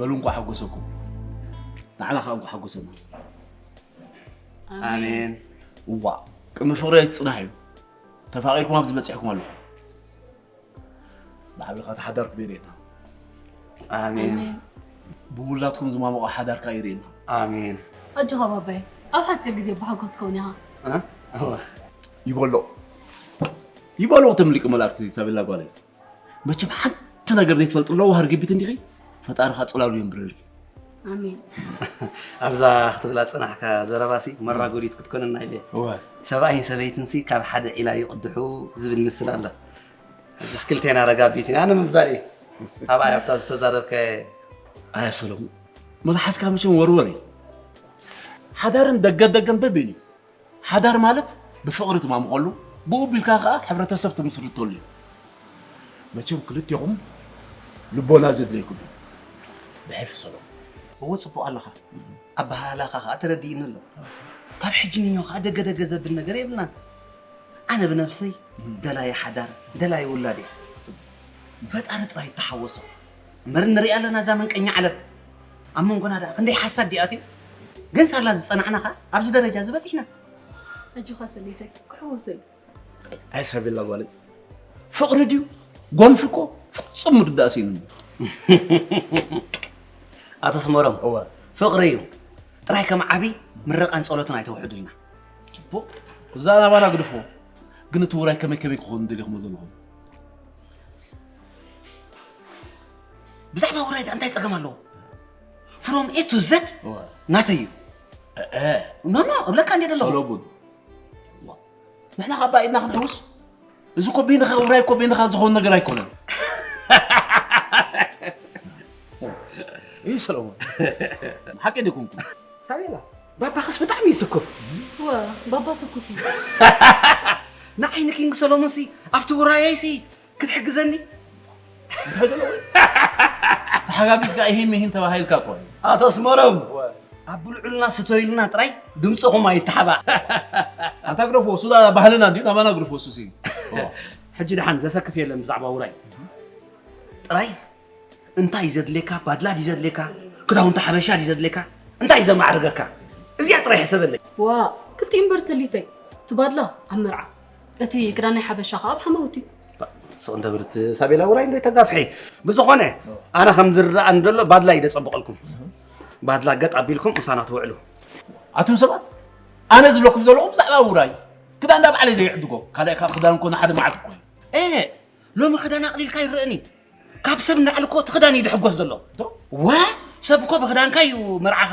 በሉ እንኳዕ ሓጎሰኩም። ንዓና ከዓ እንኳዕ ሓጎሰና። ኣሜን። እዋ፣ ቅድሚ ፍቕሪ ኣይትጽናሕ እዩ። ተፋቒርኩም ኣብዚ በጺሕኩም ኣለኹም። ብሓቢርካ ተሓዳርኩም የርእየና። ኣሜን። ኣሜን። ብውላድኩም ዝማመቐ ሓዳርካ የርእየና። ኣሜን። ኣጆኻ ባባይ፣ ኣብ ሓፂር ግዜ ኣቦኻ ክትከውን ኢኻ። እ? እወ። ይበሎ። ይበሎ እቶም ሊቀ መላእክቲ ሳቤላ ጓለይ። መቸም ሓንቲ ነገር ዘይትፈልጥሎ ዋህር ግቢት እንዲኺ፣ ፈጣሪ ኻብ ጽላሉ የንብረልኪ። ኣሜን። ኣብዛ ክትብላ ጽናሕካ ዘረባሲ መራጎዲት ክትኮነና ኢለ። እወ። ሰብኣይን ሰበይትንሲ ካብ ሓደ ዒላ ይቕድሑ ዝብል ምስል ኣለ። ሕጅስ ክልቴና ረጋቢት ኢና ንምባል እዩ። ኣብኣ ኣብታ ዝተዛረብካየ። ኣያ ሰሎሞን፣ መልሓስካ መቸም ወርወር እዩ። ሓዳርን ደገ ደገን በቢን እዩ። ሓዳር ማለት ብፍቕሪ ትማምቐሉ፣ ብኡ ቢልካ ከኣ ሕብረተሰብ ትምስርተሉ እዩ። መቸም ክልቴኹም ልቦና ዘድልየኩም እዩ። ብሕልፊ ሰሎሞን። እወ፣ ጽቡቕ ኣለኻ። ኣበሃህላኻ ከኣ ተረዲእኒ ኣሎ። ካብ ሕጂ ንዮ ከኣ ደገ ደገ ዘብል ነገር የብልናን። ኣነ ብነብሰይ ደላይ ሓዳር፣ ደላይ ውላድ እየ። ፈጣሪ ጥራይ ይተሓወሶ። እምበር ንሪኣ ኣለና እዛ መንቀኛ ዓለም። ኣብ መንጎና ደኣ ክንደይ ሓሳድ ድዩ ኣትዩ? ግን ሳላ ዝጸናዕና ከኣ ኣብዚ ደረጃ እዚ በጺሕና። ኣጆኻ ሰሊተይ፣ ክሕወሶ እዩ። ኣይ ሳቤላ ጓለይ፣ ፍቕሪ ድዩ? ጎንፊ እኮ ፍጹም ምርዳእ ስኢኑኒ። ኣቶ ኣስመሮም፣ እወ። ፍቕሪ እዩ። ጥራይ ከም ዓቢ ምረቓን ጸሎትን ኣይተውሕዱልና። ጽቡቕ። እዛ ናባና ግድፎ። ግን እቲ ውራይ ከመይ ከመይ ክኸውን ደሊኹሞ ዘለኹም? ብዛዕባ ውራይ ደኣ እንታይ ጸገም ኣለዎ? From A to Z እወ። ናተይ እዩ። እ፣ እ። ኖ፣ ኖ፣ እብለካ እንዴ ዘለኹ። ሰሎሙን። ንሕና ካብ ኢድና ክንሕውስ? እዚ እኮ በይንኻ ውራይ እኮ በይንኻ ዝኸውን ነገር ኣይኮነን። እዩ ሰሎሞን። ሓቂ ዲኩም? ሳቤላ፣ ባባኽስ ብጣዕሚ እዩ ስኩፍ። ወ፣ ባባ ስኩፍ እዩ። ንዓይ ንኪንግ ሰሎሞንሲ ኣብቲ ውራየይሲ ክትሕግዘኒ? እንታይ ደሎ? ተሓጋጊዝካ ኢሂን ሚሂን ተባሂልካ እኮ እዩ። ኣቶ ኣስመሮም፣ ወ። ኣብ ብልዑልና ስተዩልና ጥራይ ድምፅኹም ኣይተሓባእ። ኣንታ ግረፎ፣ እሱ ዳ ባህልና እንድዩ፣ ናባና ግረፎ እሱ ሲ። ወ። ሕጂ ደሓን ዘሰክፍ የለን ብዛዕባ ውራይ። ጥራይ እንታይ እዩ ዘድልየካ? ባድላ ድዩ ዘድልየካ? ክዳውንቲ ሓበሻ ድዩ ዘድልየካ? እንታይ እዩ ዘማዕርገካ? እዚኣ ጥራይ ሕሰበለይ። ዋ፣ ክልቲኡ እምበር ሰሊተይ። እቲ ባድላ ኣብ መርዓ፣ እቲ ክዳን ናይ ሓበሻ ከኣ ኣብ ሓማውቲ። ስቕ እንተ ብልት ሳቤላ ውራይ እንዶ ተጋፍሒ። ብዝኾነ፣ ኣነ ከም ዝርዳእኒ ዘሎ ባድላ እዩ ዘጸብቐልኩም። ባድላ ገጥ ኣቢልኩም ምሳና ትውዕሉ። ኣቱም ሰባት፣ ኣነ ዝብለኩም ዘለኹ ብዛዕባ ውራይ፣ ክዳን እንዳ ባዕለይ ዘይዕድጎ፣ ካልኣይ ካብ ክዳን እኮ ንሓደ መዓልቲ እኮ እዩ። ኤ፣ ሎሚ ክዳን ኣቕሊልካ ይረኣኒ። ካብ ሰብ ንላዕሊ እኮ እቲ ክዳን እዩ ዝሕጎስ ዘሎ። ዶ? ወ፣ ሰብ እኮ ብክዳንካ እዩ መርዓኻ፣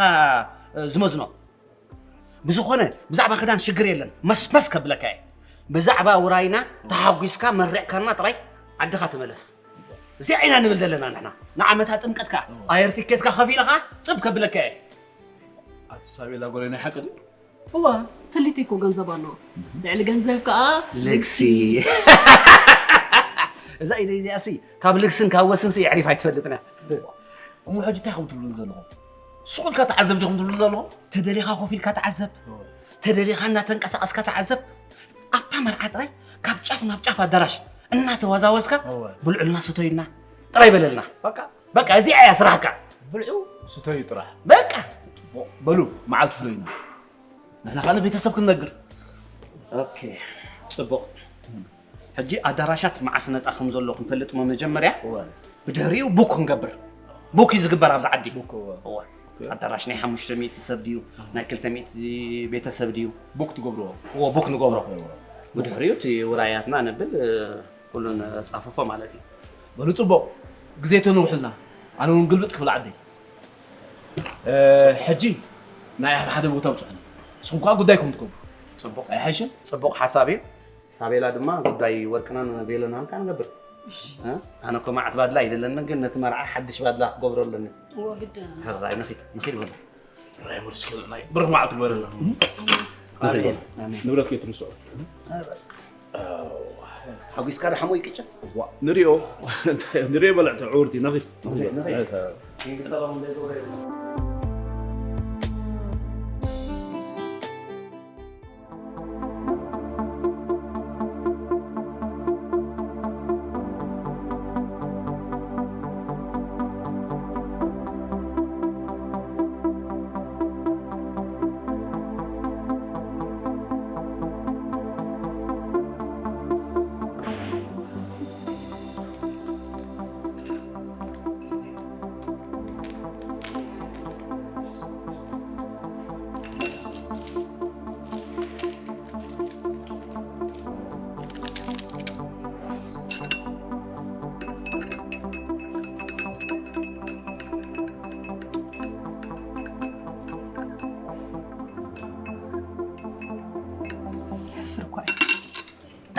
እ፣ ዝመዝኖ። ብዝኾነ፣ ብዛዕባ ክዳን ሽግር የለን። መስመስ ከብለካ እየ። ብዛዕባ ውራይና ተሓጒስካ መሪቕካና ጥራይ ዓድኻ ተመለስ። እዚኣ ኢና ንብል ዘለና ንሕና። ንዓመታ ጥምቀትካ ኣየር ቲኬትካ ከፊልኻ ጥብ ከብለካ እየ። ኣቲ ሳቤላ ጎለይ ናይ ሓቂ ድዩ? እዋ፣ ሰሊተይ እኮ ገንዘብ ኣለዎ። ልዕሊ ገንዘብ ከኣ ልግሲ። እዛ ኢደይ እዚኣሲ ካብ ልግስን ካብ ወስንሲ የዕሪፍ ኣይትፈልጥን እያ። እሞ ሕጂ እንታይ ኢኹም ትብሉኒ ዘለኹም? ሱቕ ኢልካ ተዓዘብ ዲኹም ትብሉኒ ዘለኹም? ተደሊኻ ኮፍ ኢልካ ተዓዘብ። ተደሊኻ እናተንቀሳቐስካ ተዓዘብ። ኣብታ መርዓ ጥራይ ካብ ጫፍ ናብ ጫፍ ኣዳራሽ እናተወዛወዝካ እወ። ብልዑልና ስተዩልና ጥራይ በለልና። በቃ። በቃ እዚኣ እያ ስራሕካ። ብልዑ ስተዩ ጥራሕ። በቃ። ጽቡቕ። በሉ መዓልቲ ፍለዩና። ንሕና ከኣ ንቤተሰብ ክንነግር። ኦኬ፣ ጽቡቕ። ሕጂ ኣዳራሻት መዓስ ነጻ ከም ዘሎ ክንፈልጥ እሞ መጀመርያ እወ። ብድሕሪኡ ቡክ ክንገብር። ቡክ እዩ ዝግበር ኣብዚ ዓዲ። ቡክ እወ። እወ። ኦኬ። ኣዳራሽ ናይ ሓሙሽተ ሚእቲ ሰብ ድዩ፣ ናይ ክልተ ሚእቲ ቤተሰብ ድዩ? ቡክ ትገብርዎ? እወ፣ ቡክ ንገብሮ። እወ። ብድሕሪኡ እቲ ውራያትና ነብል፣ እ፣ ኩሉ ነጻፍፎ ማለት እዩ። በሉ ጽቡቕ። ግዜ ተንውሕልና። ኣነ እውን ግልብጥ ክብል ዓደይ። እ፣ ሕጂ ናይ ኣብ ሓደ ቦታ ብጽሑኒ። ንስኹም ከኣ ጉዳይኩም ትገብሩ። ጽቡቕ። ኣይሓይሽን? ጽቡቕ ሓሳብ እዩ። ሳቤላ ድማ ጉዳይ ወርቅናን ቤሎናን ከኣ ንገብር። እሺ። እ? ኣነ እኮ መዓት ባድላ ኣይደለንን፣ ግን ነቲ መርዓ ሓድሽ ባድላ ክገብሮ ኣለኒ። እዎ፣ ግድን። ሕራይ፣ ንኺድ፣ ንኺድ በሉ። ሕራይ፣ ሙሉስ ክብል ናይ ብሩኽ መዓልቲ ግበረልና። ኣሜን፣ ኣሜን። ንብረት ከይትርስዑ። ኣዎ። ሓጒስካ ዶ ሓሞይ ቅጭት? ዋ፣ ንሪኦ። ንሪኦ በልዕቲ ዕውርቲ፣ ንኺድ። ንኺድ፣ ንኺድ። እታ ኪንግ ሰሎሞን ዘይገብሮ የለን።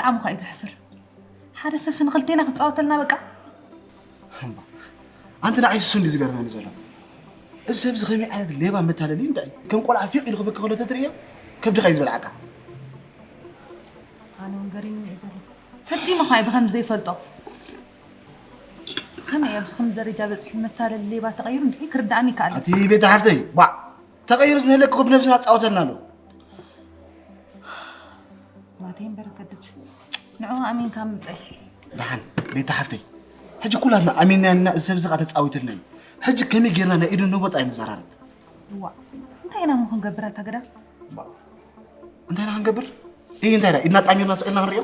ብጣዕሚ ኸ እዩ ዘሕፍር። ሓደ ሰብሲ ንኽልቴና ክፃወተልና በቃ። ኣንቲ ንዓይ እሱ እንዲ ዝገርመኒ ዘሎ፣ እዚ ሰብ እዚ ከመይ ዓይነት ሌባ መታለሊ እንታይ ከም ቆልዓ ፊቕ ኢሉ ክበኪ ከሎ ተትርእዮ ከብድኻ እዩ ዝበልዓካ። ኣነ እውን ገሪሙኒ እዩ ዘሎ። ፈፂሙ ኸ ብኸም ዘይፈልጦ ከመይ ኣብዚ ከም ደረጃ በፂሑ መታለሊ ሌባ ተቐይሩ እንድዒ ክርዳእኒ ይከኣል። ኣቲ ቤተ ሓፍተይ ባዕ ተቐይሩ ዝንህለክ ብነብስና ፃወተልና ኣሎ። ማተይ እምበር ከድድ ንዑ ኣሚንካ ምፀይ። ደሓን ቤተ ሓፍተይ፣ ሕጂ ኩላትና ኣሚንና ኢና፣ እዚ ሰብ እዚ ከዓ ተፃዊትልና እዩ። ሕጂ ከመይ ጌርና ናይ ኢዱ ንቦጥ ኣይንዘራረብ። እዋ እንታይ ኢና እሞ ክንገብር ኣታ ገዳም? እንታይ ኢና ክንገብር? እይ እንታይ ኢና ኢድና ጣሚርና ስቕ ኢልና ክንሪኦ?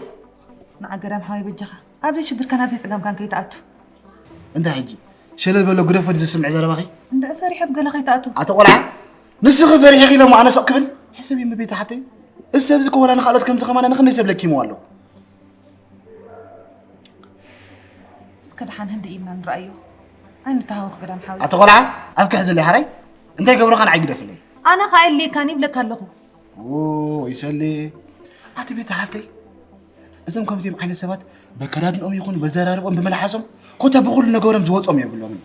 ንዓ ገዳም ሓወይ በጃኻ ኣብዚ ሽግርካን ኣብዚ ፀገምካን ከይትኣቱ። እንታይ ሕጂ ሸለል በሎ ግደፎ ድዩ ዝስምዕ ዘረባኺ? እንድዒ ፈሪሐ ኣብ ገለ ከይትኣቱ። ኣቲ ቆልዓ ንስኺ ፈሪሐኺ ኢለ እሞ ኣነ ስቕ ክብል? ሕሰቢ እመ ቤተ ሓፍተይ፣ እዚ ሰብ እዚ ከ ወላ ንኻልኦት ከምዚ ከማና ንኽንደይ ሰብ ለኪምዎ ኣሎ። እስከ ደሓን ህድእ ኢልና ንርኣዮ። ኣይንተሃወኽ ገዳም ሓወይ። ኣቲ ቆልዓ ኣብ ክሕዝለይ ሓራይ እንታይ ገብረኻ ንዓይ ግደፍለይ። ኣነ ኸኣ የድልየካን ይብለካ ኣለኹ። ኦ ይሰሊ ኣቲ ቤተ ሓፍተይ እዞም ከምዚኦም ዓይነት ሰባት በከዳድንኦም ይኹን በዘራርቦም ብመልሓሶም ኮታ ብኹሉ ነገሮም ዝወፆም የብሎምን።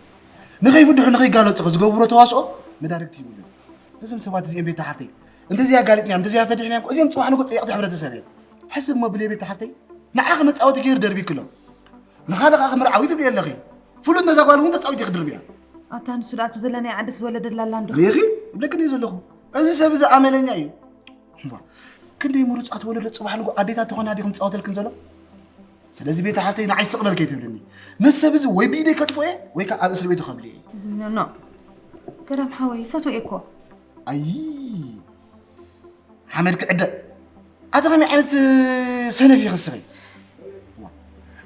ንኸይፍድሑ ንኸይጋለፁ ዝገብሮ ተዋስኦ መዳርግቲ ይብሉን። እዞም ሰባት እዚኦም ቤተ ሓፍተይ እንተዚኣ ጋሊጥናዮም እንተዚኣ ፈዲሕናዮም እዚኦም ፅባሕ ንጎ ፀየቕቲ ሕብረተሰብ እዮም። ሕስብ እሞ ብለይ ቤተ ሓፍተይ ንዓኺ መፃወቲ ገይሩ ደርቢክሎ ንኻልእ ከዓ ክምርዓዊ ትብሊ ኣለኺ። ፍሉጥ ነዛ ጓል እውን ተፃዊቲ ክድርብያ። ኣታ ንሱ ደኣ እቲ ዘለናይ ዓዲ ዝወለደላ ኣላ እንዶ። ሪኢኺ እብለክን እየ ዘለኹ። እዚ ሰብ እዚ ኣመለኛ እዩ። እምባ ክንደይ ምሩፃት ወለዶ ፅባሕ ንጎ ኣዴታት ተኾና ዲኽን ዝፃወተልክን ዘሎ። ስለዚ ቤተ ሓፍተይ ንዓይ ስቕ በል ከይትብልኒ። ነዚ ሰብ እዚ ወይ ብኢደይ ከጥፎ እየ ወይ ከዓ ኣብ እስር ቤት ይኸብልየ እየ። ኖ ኖ ገዳም ሓወይ ይፈትዎ እየ እኮ። ኣይ ሓመድ ክዕደ ኣቲ ከመይ ዓይነት ሰነፍ ይኽስኺ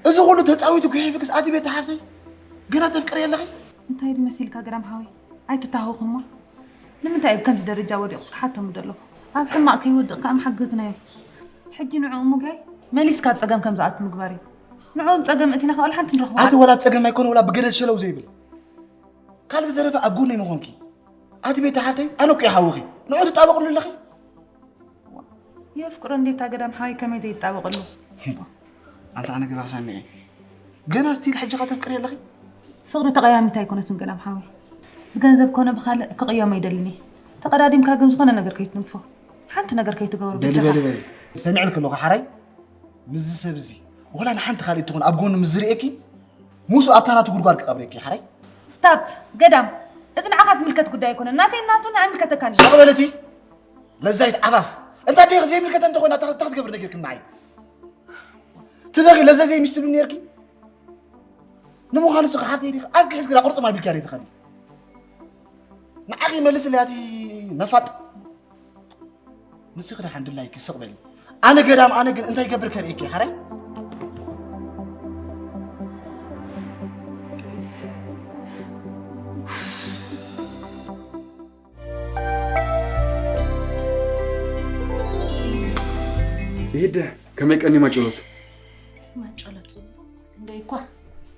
እዚ ኩሉ ተፃዊቱ ጉሒፍክስ ኣቲ ቤት ሓፍተይ ገና ተፍቅሪ ኣለኺ እንታይ ድመሲልካ ገዳም ሓወይ ኣይትታሃወኽሞ ንምንታይ እዩ ከምዚ ደረጃ ወዲቑስ ክሓተሙ ደለኹ ኣብ ሕማቕ ከይወድቕ ከዓ ምሓገዝናዮ ሕጂ ንዕኡ ሙጋይ መሊስካ ኣብ ፀገም ከም ዝኣቱ ምግባር እዩ ንዕኡ ኣብ ፀገም እቲና ከዓ ሓንቲ ንረኽቦ ኣቲ ወላ ኣብ ፀገም ኣይኮነ ወላ ብገደል ሸለው ዘይብል ካልእ ተረፈ ኣብ ጎነይ ምኾንኪ ኣቲ ቤታ ሓፍተይ ኣነ እኮ ይሓውኺ ንዑ ትጣበቕሉ ኣለኺ የፍቅሮ እንዴት ኣገዳም ሓወይ ከመይ ዘይጣበቕሉ እምባ ኣንታ ኣነ ገባኽ ሳሚዐ ገና ስቲል ሕጂ ኸተፍቅሪ ኣለኺ ፍቕሪ ተቐያሚት ኣይኮነትን ገዳም ሓወይ ብገንዘብ ኮነ ብኻልእ ክቕየሞ ይደልን እየ ተቐዳዲምካ ግን ዝኾነ ነገር ከይትንግፎ ሓንቲ ነገር ከይትገብሩ በሊ በሊ በሊ ሰሚዕልክ ኣለኹ ሓራይ ምስዚ ሰብ እዚ ወላ ንሓንቲ ካልእ ትኹን ኣብ ጎኑ ምስ ዝርእየኪ ሙሱ ኣብታ ናቱ ጉድጓድ ክቐብረኪ ሓራይ ስታፕ ገዳም እዚ ንዓኻ ዝምልከት ጉዳይ ኣይኮነን ናተይ ናቱን ኣይምልከተካን እዩ ሰቕ በለቲ ለዛይት ዓፋፍ እንታይ ዲኺ ዘይምልከተ እንተኾይና እንታይ ክትገብር ነጊርክኒ ንዓይ ትበኺ ለዘ ዘይምሽ ትብሊ ነርኪ ንምዃኑ ስኺ ሓፍተይ ዲኺ ኣብ ክሕዝ ግዳ ቁርጥም ኣቢልኪ ዲኺ ትኸዲ ንዓኺ መልስለይ ኣቲ ነፋጥ ንስኺ ደሓን ድላይኪ ስቕ በሊ ኣነ ገዳም ኣነ ግን እንታይ ይገብር ከርእየኪ ሓራይ ይሄደ ከመይ ቀኒ ማጨሎት ማጨሎት ጽቡቅ እንደይ እኳ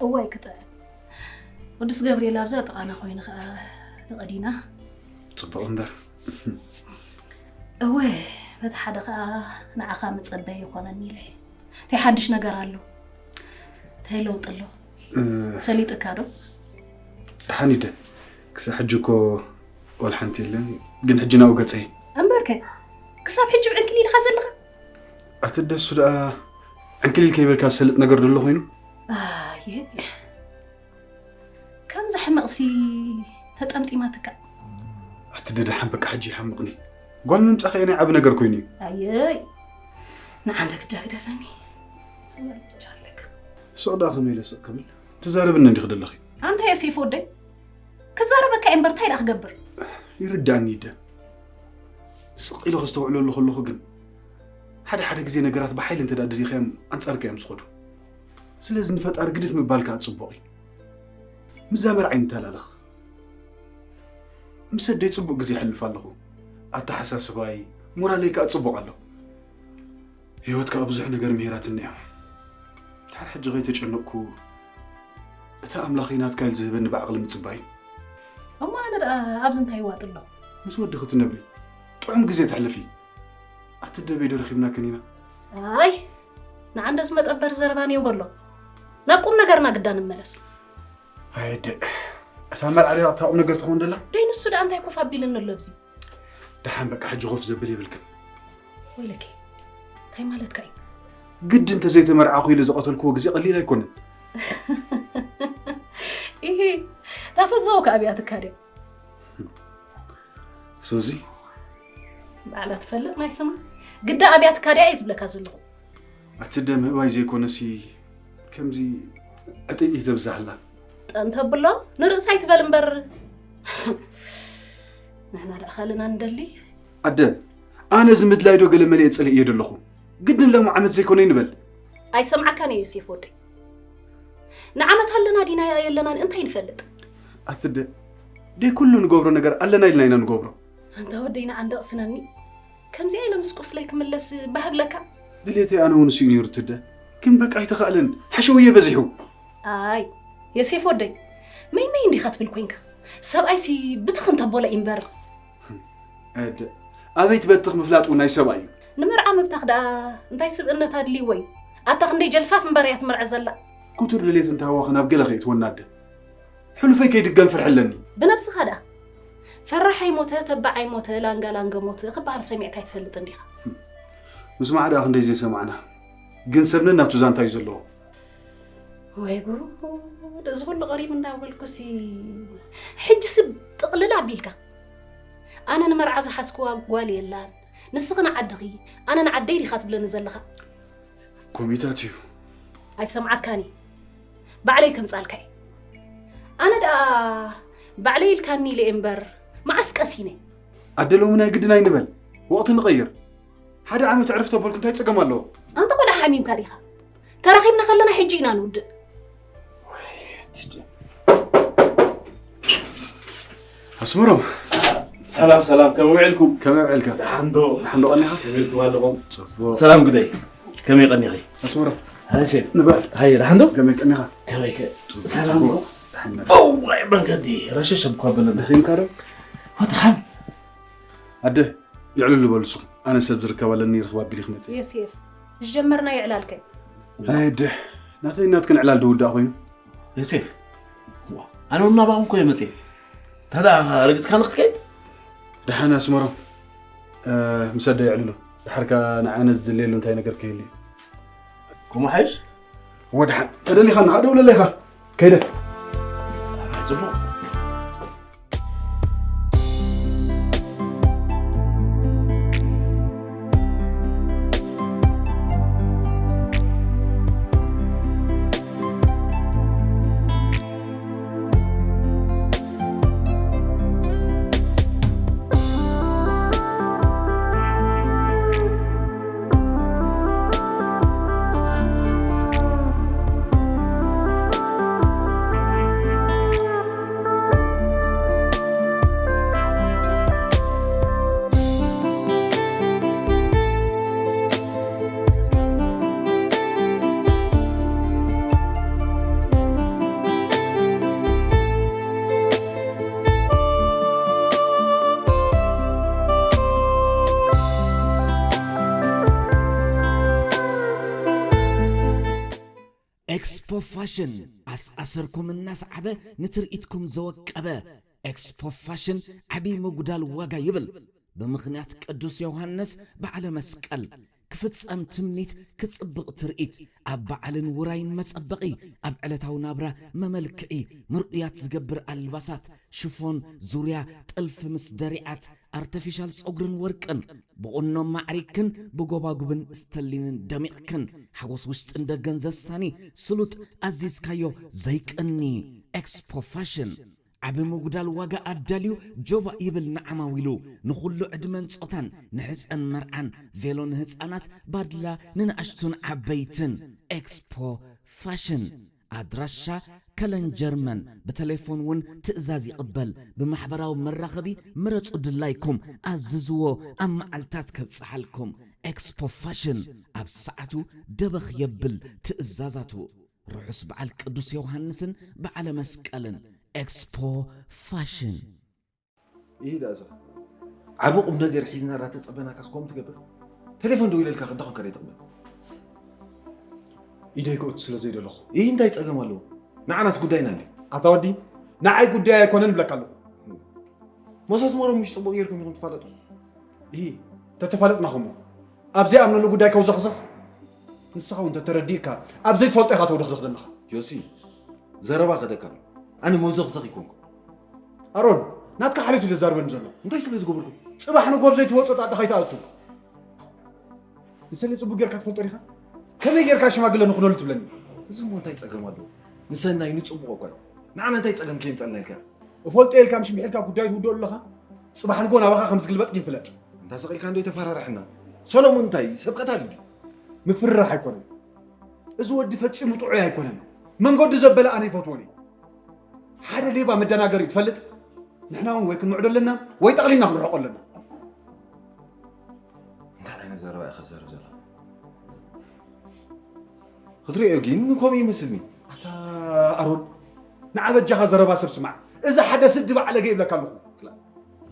እዋይ ክጥዕም ቅዱስ ገብርኤል ኣብዛ ጥቓና ኮይኑ ከዓ ንቐዲና ጽቡቅ እምበር እወ በቲ ሓደ ከዓ ንዓኻ ምጸበይ ይኾነኒ ኢለ እንታይ ሓድሽ ነገር ኣሎ እንታይ ለውጢ ኣሎ ሰሊጥካ ዶ ደሓን ይደ ክሳብ ሕጂ እኮ ዋላ ሓንቲ የለን ግን ሕጂ ናብኡ ገፀ እየ እምበርከ ክሳብ ሕጂ ብዕንክሊልኻ ዘለኻ ኣቲ ደሱ ደኣ ዕንክሊል ከይበልካ ዝሰልጥ ነገር ደሎ ኮይኑ ኣየ ከምዚ ሕመቕሲ ተጠምጢማትካ ኣቲ ደደሓን በቃ ሕጂ ይሓምቕኒ ጓል ምምፃኸ ናይ ዓብ ነገር ኮይኑ እዩ ኣየይ ንዓንተ ግዳ ግደፈኒ ዝበልቻለክ ሱቕ ደኣ ከመይ ኢለ ስቕ ክብል ትዛረብኒ እንዲኺ ደለኺ ኣንታ የሴፍ ወደይ ክዛረበካ እየ እምበር እንታይ ደኣ ክገብር ይርዳእኒ ይደ ስቕ ኢለ ከስተውዕለሉ ከለኹ ግን ሓደ ሓደ ግዜ ነገራት ብሓይሊ እንተ ደኣ ደሊኻዮም ኣንጻርካ እዮም ዝኸዱ ስለዚ ንፈጣሪ ግድፍ ምባል ከኣ ጽቡቕ እዩ ምዛ መርዓይ ንተላለኽ ምስ ኣደይ ጽቡቕ ግዜ የሕልፍ ኣለኹ ኣተሓሳስባይ ሞራለይ ከኣ ጽቡቕ ኣሎ ህይወት ከኣ ብዙሕ ነገር ምሂራትኒ እያ ድሓር ሕጂ ከይተጨነቕኩ እቲ ኣምላኸይ ናትካ ኢሉ ዝህበኒ ብዓቕሊ ምጽባይ እሞ ኣነ ደኣ ኣብዚ እንታይ ይዋጥ ኣለኹ ምስ ወዲ ክትነብሪ ጥዑም ግዜ ተሕልፊ ኣቲ ደበይ ዶ ረኺብናክን ኢና ኣይ ንዓንደ ዝመጠበር ዘረባ ንየው በሎ። ናብ ቁም ነገርና ግዳ ንመለስ። ኣይደ እታ መርዓ ዲያ እታ ቁም ነገር ትኸውን ደላ? ደይ ንሱ ደኣ እንታይ ኮፍ ኣቢልኒ ኣሎ ኣብዚ? ደሓን በቃ ሕጂ ኮፍ ዘብል የብልክን። ወይለኪ እንታይ ማለትካ እዩ? ግድ እንተዘይተመርዓኹ ኢለ ዝቐተልክዎ ግዜ ቀሊል ኣይኮነን። ኢሂ ታፈዘው ከኣቢያ ትካደ። ሶዚ ባዕላ ትፈልጥ ናይ ስማ ግዳ ኣብያ ትካድያ እየ ዝብለካ ዘለኹ። ኣቲ ደም ህባይ ዘይኮነሲ ከምዚ ዕጥይቲ ተብዛሕላ። ጠንተብሎ ንርእሳ ይትበል እምበር ንሕና ደኣ ካልእና ንደሊ። ኣደ ኣነ እዚ ምድላይ ዶ ገለ መሊኤ ጸሊእ እየ ደለኹ። ግድን ሎሚ ዓመት ዘይኮነ ይንበል። ኣይሰምዓካን እየ ዮሴፍ ወደይ። ንዓመት ኣለና ዲና የለናን እንታይ ንፈልጥ? ኣትደ ደይ ኩሉ ንገብሮ ነገር ኣለና ኢልና ኢና ንገብሮ። ኣንታ ወደይ ንዓንደቕ ስነኒ ከምዚኣ ኢለ ምስ ቁስለይ ክምለስ ባህብለካ። ድሌተይ ኣነ እውን እሱ ነይሩ ትደ ግን በቃ ኣይተኻእለን ሓሸውየ በዚሑ። ኣይ ዮሴፍ ወደይ መይ መይ እንዲኻ ትብል ኮንካ ሰብኣይሲ ብትኽ እንተቦለ እምበር። ኣደ ኣበይ ትበትኽ ምፍላጥ እውን ናይ ሰብኣይ እዩ። ንመርዓ ምብታኽ ደኣ እንታይ ስብእነት ኣድልይዎ እዩ? ኣታ ክንደይ ጀልፋፍ እምበር እያ ትምርዐ ዘላ። ክቱር ድሌት እንተሃዋኺ ናብ ገለ ከይትወና ኣደ። ሕሉፈይ ከይድገም ፍርሒ ኣለኒ። ብነብስኻ ደኣ ፈራሕ ኣይሞተ ተባዕ ኣይሞተ ላንጋ ላንገ ሞተ ክበሃል ሰሚዕካ ኣይትፈልጥን ዲኻ? ምስማዕ ደኣ ክንደይ ዘይሰማዕና ግን ሰብ ነናቱ ዛንታ እዩ ዘለዎ። ወይ ጉድ እዚ ኩሉ ቀሪቡ እንዳበልኩሲ ሕጂ ስብ ጥቕልል ኣቢልካ ኣነ ንመርዓ ዝሓዝክዋ ጓል የላን ንስኺ ንዓድኺ ኣነ ንዓደይ ዲኻ ትብለኒ ዘለኻ? ኮሚታት እዩ። ኣይሰምዓካን እዩ። ባዕለይ ከምጻልካ እየ። ኣነ ደኣ ባዕለይ ኢልካኒ ኢለ እየ እምበር መዓስ ቀሲነ። ኣደ ሎሚ ናይ ግድን ኣይንበል። ወቕቲ ንቐይር። ሓደ ዓመት ዕርፍ ተበልኩ እንታይ ጸገም ኣለዎ? ኣንታ ቆልዓ ሓሚምካ ዲኻ? ተራኺብና ከለና ሕጂ ኢና ንውድእ። ኣስመሮም ሰላም ሰላም፣ ከመይ ውዒልኩም? ከመይ ውዒልካ? ደሓን ዶ? ደሓን ዶ ቀኒኻ? ከመይ ኢልኩም ኣለኹም? ጽቡቕ። ሰላም ግደይ፣ ከመይ ቀኒኺ? ኣስመሮም ሃይሴ ንበል። ሃየ፣ ደሓን ዶ? ከመይ ቀኒኻ? ከመይ ከ? ሰላም ዶ? ደሓን ነህ? ኦ፣ ራይ መንገዲ ረሸሽ እኮ በለና። ደኺምካ ዶ? ወትኻም ኣደ ይዕልሉ በሉ ንስኹም። ኣነ ሰብ ዝርከብ ኣለኒ፣ ርኽብ ኣቢሊ ክመጽእ እየ። ዮሴፍ፣ ዝጀመርናዮ ዕላል ከ? ኣደ ናተይ ናትክን ዕላል ዶ ውዳእ ኮይኑ? ዮሴፍ፣ ዋ፣ ኣነ እውን ናባኹም እኮ እየ መፅየ። ታዲያ ረግፅካ ንክትከይድ? ደሓን ኣስመሮም፣ እ፣ ምስ ኣደ የዕልሎ። ድሓር ከኣ ንዓይ ኣነ ዝድለየሉ እንታይ ነገር ከይህሉ እዩ። ከምኡ ሓይሽ? እወ ደሓን። ተደሊኻ ንኻ ደውለለይ ኢኻ። ከይደ። ኣይ፣ ጽቡቕ። ኤክስፖ ፋሽን ኣስኣሰርኩም እናሰዓበ ንትርኢትኩም ዘወቀበ ኤክስፖ ፋሽን ዓብዪ ምጉዳል ዋጋ ይብል። ብምኽንያት ቅዱስ ዮሃንስ በዓለ መስቀል ክፍጸም ትምኒት ክጽብቕ ትርኢት ኣብ በዓልን ውራይን መጸበቒ ኣብ ዕለታዊ ናብራ መመልክዒ ምርኡያት ዝገብር ኣልባሳት ሽፎን ዙርያ ጥልፊ ምስ ደሪዓት ኣርተፊሻል ጸጉርን ወርቅን ብቑኖ ማዕሪግክን ብጎባጉብን ስተሊንን ደሚቕክን ሓጎስ ውሽጥን ደገን ዘሳኒ ስሉጥ ኣዚዝካዮ ዘይቅኒ ኤክስፖ ፋሽን ዓቢ ምጉዳል ዋጋ ኣዳልዩ ጆባእ ይብል ንዓማዊሉ ንኹሉ ዕድመን ጾታን ንሕጸን መርዓን ቬሎ ንህጻናት ባድላ ንንኣሽቱን ዓበይትን ኤክስፖ ፋሽን ኣድራሻ ከለን ጀርመን ብተሌፎን እውን ትእዛዝ ይቕበል ብማሕበራዊ መራኸቢ ምረጹ ድላይኩም ኣዝዝዎ ኣብ መዓልታት ከብጽሓልኩም ኤክስፖ ፋሽን ኣብ ሰዓቱ ደበኽ የብል ትእዛዛቱ ርሑስ በዓል ቅዱስ ዮሃንስን በዓለ መስቀልን ኤክስፖ ፋሽን ይሂድ ኣዘ ዓቢ ቁም ነገር ሒዝና ዳተጸበናካስ ከምኡ ትገብር ተሌፎን ደው ኢለልካ ክንዳ ኮንካ ደይትቕበል ኢደይ ክእቱ ስለ ዘይደለኹ። ይህ እንታይ ጸገም ኣለዎ? ንዓናስ ጉዳይና እንዲ። ኣታ ወዲ፣ ንዓይ ጉዳይ ኣይኮነን እብለካ ኣለኹ። ሞሰስ ሞሮ ምሽ ጽቡቕ ጌርኩም ኢኹም ትፋለጡ። ይህ፣ ተተፋለጥና ኸሞ፣ ኣብ ዘይኣምነሉ ጉዳይ ከውዘኽዘኽ? ንስኻ እውን ተተረዲእካ፣ ኣብ ዘይትፈልጦ ኢኻ ተውደኽደኽ ዘለኻ። ጆሲ፣ ዘረባ ከደካ ኣሎ። ኣነ መውዘኽዘኽ ይኮንኩ። ኣሮን፣ ናትካ ሓልዮት እዩ ዘዛርበኒ ዘሎ። እንታይ ስለ ዝገበርኩ? ጽባሕ ንጎብ ዘይትወጾ ጣጣ ከይትኣቱ። ንሰሊ ጽቡቅ ጌርካ ትፈልጦ ዲኻ? ከመይ ጌርካ ሽማግለ ንኹነሉ ትብለኒ? እዚ እሞ እንታይ ጸገም ኣለዎ? ንሰናይ ንጽቡቕ እኳ እዩ። ንዓና እንታይ ጸገም ከየምጻልና ኢልካ? እፈልጦ ኢልካ ምሽ ምሒልካ ጉዳይ ትውድኦ ኣለኻ? ጽባሕ ንጎ ናባኻ ከም ዝግልበጥ ግን ፍለጥ። እንታ ስቕ ኢልካ እንዶ ተፈራርሕና። ሰሎሞን እንታይ ሰብ ቀታሊ ድዩ? ምፍርራሕ ኣይኮነን። እዚ ወዲ ፈጺሙ ጥዑይ ኣይኮነን። መንገዱ ዘበለ ኣነ ይፈትዎን እየ። ሓደ ሌባ መደናገሪ ትፈልጥ? ንሕና እውን ወይ ክንምዕዶ ኣለና ወይ ጠቕሊልና ክንርሕቆ ኣለና። እንታይ ዓይነት ዘረባ ኢኻ ትዛረብ ዘለኻ? ክትሪኦ ግን ከምኡ ይመስልኒ። ኣታ ኣሮን፣ ንዓ በጃኻ ዘረባ ሰብ ስማዕ። እዚ ሓደ ስዲ ባዕለገ ይብለካ ኣለኹ።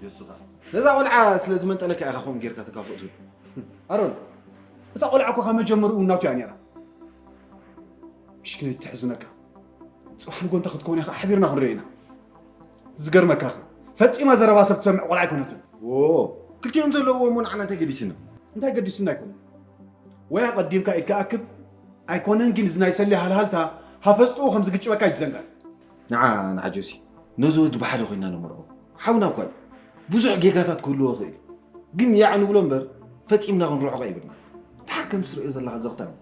ጀሱኻ ነዛ ቆልዓ ስለ ዝመንጠለካ ኢኻ ከምኡ ጌርካ ተካፍኦ ትብል። ኣሮን፣ እታ ቆልዓ እኮ ካብ መጀመሪኡ ናቱ እያ ነይራ። ምሽኪነይ ተሕዝነካ። ጽባሕ ንጎ እንታይ ክትከውን ኢኻ ሓቢርና ክንሪኦ ኢና። ዝገርመካ ኸ፣ ፈጺማ ዘረባ ሰብ ትሰምዕ ቆልዓ ኣይኮነትን። ዎ፣ ክልቲኦም ዘለውዎ እሞ ንዓና እንታይ ገዲስና? እንታይ ገዲስና ኣይኮነን። ወይ ኣቐዲምካ ኢድካ ኣክብ፣ ኣይኮነን ግን እዚ ናይ ሰሌ ሃልሃልታ ሃፈጽትኡ ከም ዝግጭበካ ኣይትዘንጋዕ። ንዓ፣ ንዓ ጆሲ፣ ነዚ ወዲ ብሓደ ኮይና ነመርዖ። ሓውና እኳ እዩ። ብዙሕ ጌጋታት ክህልዎ ይኽእል እዩ። ግን ያዕ ንብሎ እምበር፣ ፈጺምና ክንርሕቆ ይብልና። ድሓር ከም ትርእዮ ዘለኻ ዘኽታም፣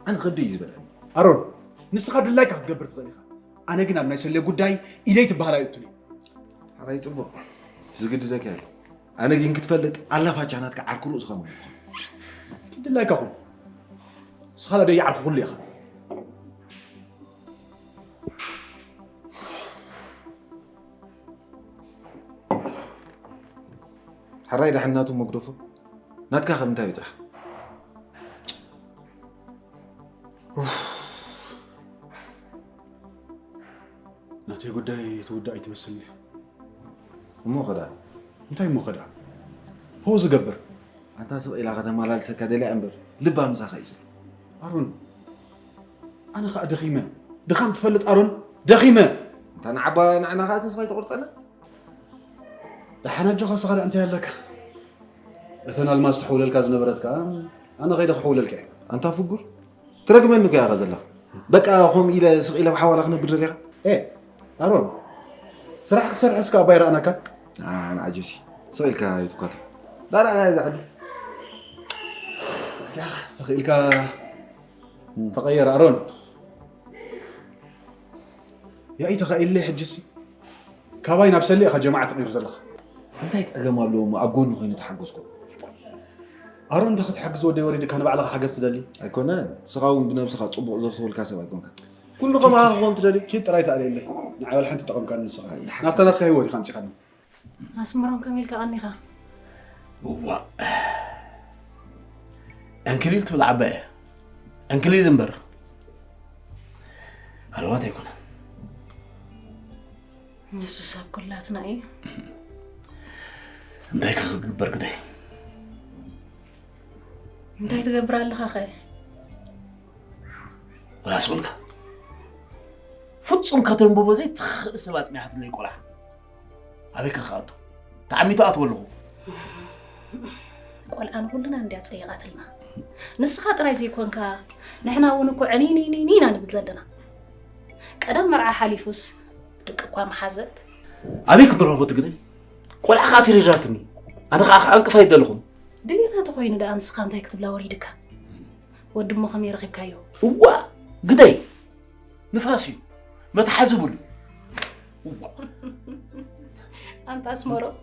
ኣነ ከብደይ እዩ ዝበልዐኒ። ኣሮን፣ ንስኻ ድላይካ ክትገብር ትኽእል ኢኻ። ኣነ ግን ኣብ ናይ ሰሌ ጉዳይ ኢደይ ትበሃል ኣይእቱን እየ። ሓራይ ጽቡቕ። ዝግድደካ የለ። ኣነ ግን ክትፈልጥ፣ ኣላፋቻ ናትካ ዓርኩ ርእስኻ መን ይኾን? ድላይካ ኹን። ንስኻ ደይ ዓርኩ ኩሉ ኢኻ። ሕራይ ደሓን ናቱ መግደፎ። ናትካ ከ ምንታይ በጻሕ? ናተይ ጉዳይ ትውዳእ ኣይትመስልኒ። እሞ ኸዳ? እንታይ እሞ ኸዳ? ፖ ዝገብር። ኣንታ ስቕ ኢላ ከተመላልሰካ ደልያ እምበር፣ ልባ ምሳኻ እዩ ዘሎ። ኣሮን፣ ኣነ ኸኣ ደኺመ። ድኻም ትፈልጥ ኣሮን፣ ደኺመ። እንታ ንዓባ ንዓና ኸኣ ተስፋ ኣይተቑርጸና። ደሓን ኣጆኻ፣ ስኻ ደኣ እንታይ ኣለካ? እተን ኣልማዝ ትሕውለልካ ዝነበረት ከኣ፣ ኣነ ኸይደ ክሕውለልካ እየ። ኣንታ ፍጉር፣ ትረግመኒ እኮ ኢኻ ዘለኻ። በቃ፣ ከምኡ ኢለ ስቕ ኢለ ብሓዋላ ክነብር ደሊኻ? ኤ፣ ኣሮን፣ ስራሕ ክትሰርሕ እስከ ኣባይ ረኣናካ? ኣ፣ ንዓ ጆሲ፣ ስቕ ኢልካ ኣይትኳታ። ዳርኣ እዛ ዓዲ። ያኻ፣ ስቕ ኢልካ ተቐየር፣ ኣሮን። ያኢ ተኻኢለይ ሕጅሲ። ካባይ ናብ ሰሊ ኢኻ ጀማዓ ትቕይር ዘለኻ። እንታይ ጸገም ኣለዎ እሞ ኣብ ጎኒ ኮይኑ ተሓጎስኩም? ኣሮን፣ እንተ ክትሕግዝ ወደይ ወሪድካ ንባዕልኻ ሓገዝ ትደሊ? ኣይኮነን። ንስኻ እውን ብነብስኻ ጽቡቕ ዘፍትወልካ ሰብ ኣይኮንካ። ኩሉ ከማኻ ክኾን ትደሊ? ኪድ ጥራይ ተኣልየለይ። ንዓይ ዋላ ሓንቲ ጠቐምካኒ ንስኻ። ኣይ፣ ሓሳብ። ናብታ ናትካ ህይወት ኢኻ ኣምጺኻኒ። ኣስመሮም፣ ከመይ ኢልካ ቀኒኻ? እዋ። ዕንክሊል ትብል ዓባይ እያ። ዕንክሊል እምበር ሃለዋት ኣይኮነን። ንሱስ ኣብ ኩላትና እዩ። እንታይ ክግበር ግደይ? እንታይ ትገብር ኣለኻ ኸ? ወላ ስቑልካ። ፍጹም ከተንብቦ ዘይትኽእል ሰብ ኣጽኒሓትለይ ቆልዓ። ኣበይ ከ ክኣቱ? ተዓሚቱ ኣትወ ኣለኹ። ቆልዓ ንኹልና እንድያ ጸይቓትልና። ንስኻ ጥራይ ዘይኮንካ፣ ንሕና እውን እኮ ዕኒኒኒኒ ኢና ንብል ዘለና። ቀደም መርዓ ሓሊፉስ፣ ድቂ እኳ መሓዘት። ኣበይ ክንረኽቦ ትግደል? ቆልዓ ከኣ ተሪራትኒ። ኣነ ከኣ ክዕንቅፋ ኣይደለኹን። ድሌታ ተኾይኑ ደኣ ንስኻ እንታይ ክትብላ ወሪድካ? ወዲ እሞ ከመይ ረኺብካዮ? እዋ፣ ግደይ። ንፋስ እዩ። መትሓዚ ብሉ። እዋ። ኣንታ ኣስመሮም፣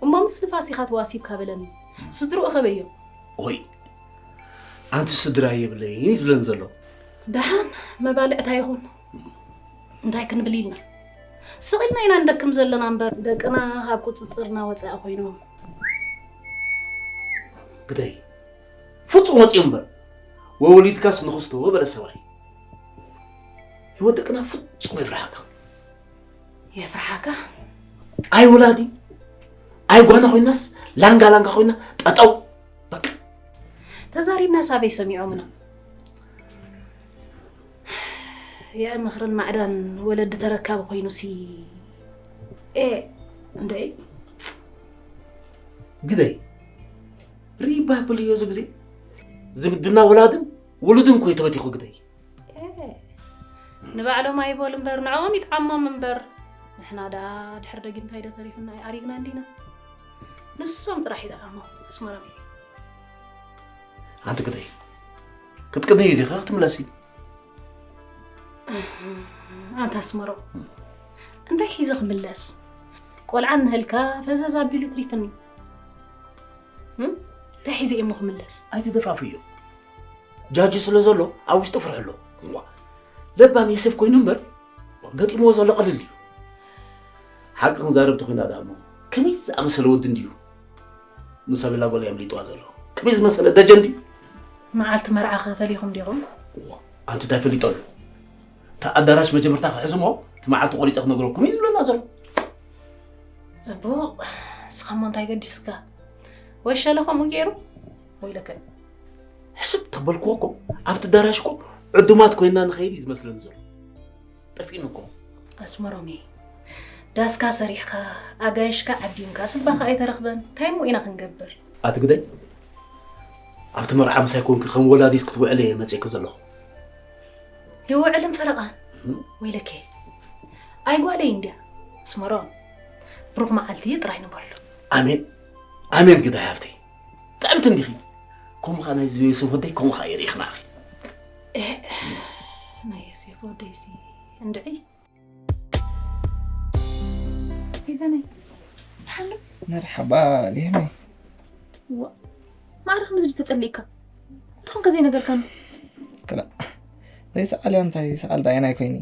እሞ ምስ ንፋስ ኢኻ ተዋሲብካ በለኒ። ስድርኡ ኸበዮም? ኦይ፣ ኣንቲ ስድራ የብለይን እዩ ዝብለን ዘሎ። ደሓን መባልዕታ ይኹን። እንታይ ክንብል ኢልና? ስቕ ኢልና ኢና ንደክም ዘለና እምበር፣ ደቅና ካብ ቁጽጽርና ወጻኢ ኮይኖም። ግደይ፣ ፍጹም ወጺኡ እምበር፣ ወወሊድካስ ንኽስቶ በለ ሰብኣይ። ህይወት ደቅና ፍጹም የፍርሃካ። የፍርሃካ? ኣይ ወላዲ፣ ኣይ ጓና ኮይናስ፣ ላንጋ ላንጋ ኮይና፣ ጠጠው። በቃ። ተዛሪብናስ ኣበይ ሰሚዖምና? ያኢ ምኽርን ማዕዳን ወለዲ ተረካቢ ኮይኑሲ። ኤ፣ እንደይ። ግደይ ሪባ ብልዮ እዚ ግዜ ዝምድና ወላድን ውሉድን ኮይ ተበቲኹ ግደይ። ኤ፣ ንባዕሎም ኣይበሉ እምበር ንዕኦም ይጥዓሞም እምበር፣ ንሕና ደኣ ድሕር ደጊም እንታይ ዶ ተሪፍና፣ ኣሪግና እንዲና። ንሶም ጥራሕ ይጥዓሞም። ኣስመሮም እዩ። ኣንቲ ግደይ ክትቅንይ ዲኺ ክትምለሲ? ኣንታ ኣስመሮም፣ እንታይ ሒዘ ክምለስ? ቆልዓ እንህልካ ፈዘዝ ኣቢሉ ትሪፍኒ። እም? እንታይ ሒዘ እሞ ክምለስ? ኣይትደፋፍዮ። ጃጂ ስለ ዘሎ ኣብ ውሽጢ ፍርሒ ኣሎ። እዋ፣ ለባም የሰፍ ኮይኑ እምበር ገጢምዎ ዘሎ ቀልል እዩ። ሓቂ ክንዛረብ ተኾይና ደኣ እሞ ከመይ ዝኣመሰለ ወዲ እንድዩ ንሳቤላ ጓል ኣምሊጥዋ ዘሎ? ከመይ ዝመሰለ ደጀን ድዩ? መዓልቲ መርዓኸ ፈሊኹም ዲኹም? እዋ፣ ኣንቲ እንታይ ፈሊጠሉ? እቲ ኣዳራሽ መጀመርታ ክሕዝሞ እቲ መዓልቲ ቆሪፀ ክነግረኩም እዩ ዝብለና ዘሎ። ጽቡቕ። ንስኻ እሞ እንታይ ገዲስካ? ወይ ሸለ ከምኡ ገይሩ ወይ ለከ። ሕስብ ተበልክዎ እኮ ኣብቲ ኣዳራሽ እኮ ዕዱማት ኮይንና ንኸይድ እዩ ዝመስለኒ ዘሎ። ጠፊእኒ እኮ። ኣስመሮም፣ ዳስካ ሰሪሕካ ኣጋይሽካ ዓዲምካ ስባኻ ኣይተረኽበን። እንታይ እሞ ኢና ክንገብር? ኣቲ ግደይ፣ ኣብቲ መርዓ ምሳይ ኮንኪ ከም ወላዲት ክትውዕሊ እየ መጺእኪ ዘለኹ። ይውዕልን ፈረቓን። ወይለከ፣ ኣይጓለይ እንድያ። ኣስመሮም፣ ብሩኽ መዓልቲ ጥራይ ንበሎ። ኣሜን ኣሜን። ግዳይ ሃብተይ፣ ጥዕምቲ እንዲኺ። ከምኡ ኸዓ ናይ ዝቤ ሰብ ወደይ ከምኡ ኸዓ ይርኢኽ ንዓኺ። ናይ ዮሴፍ ወደይሲ እንድዒ። ሄቨነይ፣ ሓሉ። መርሓባ ሊህመይ። ዋ፣ ማዕረ ከምዚ ድዩ ተጸሊእካ? ትኾንከ ዘይነገርካኒ? ክላ ዘይሰዓል እያ እንታይ ሰዓል ዳይና ኣይኮይኒ።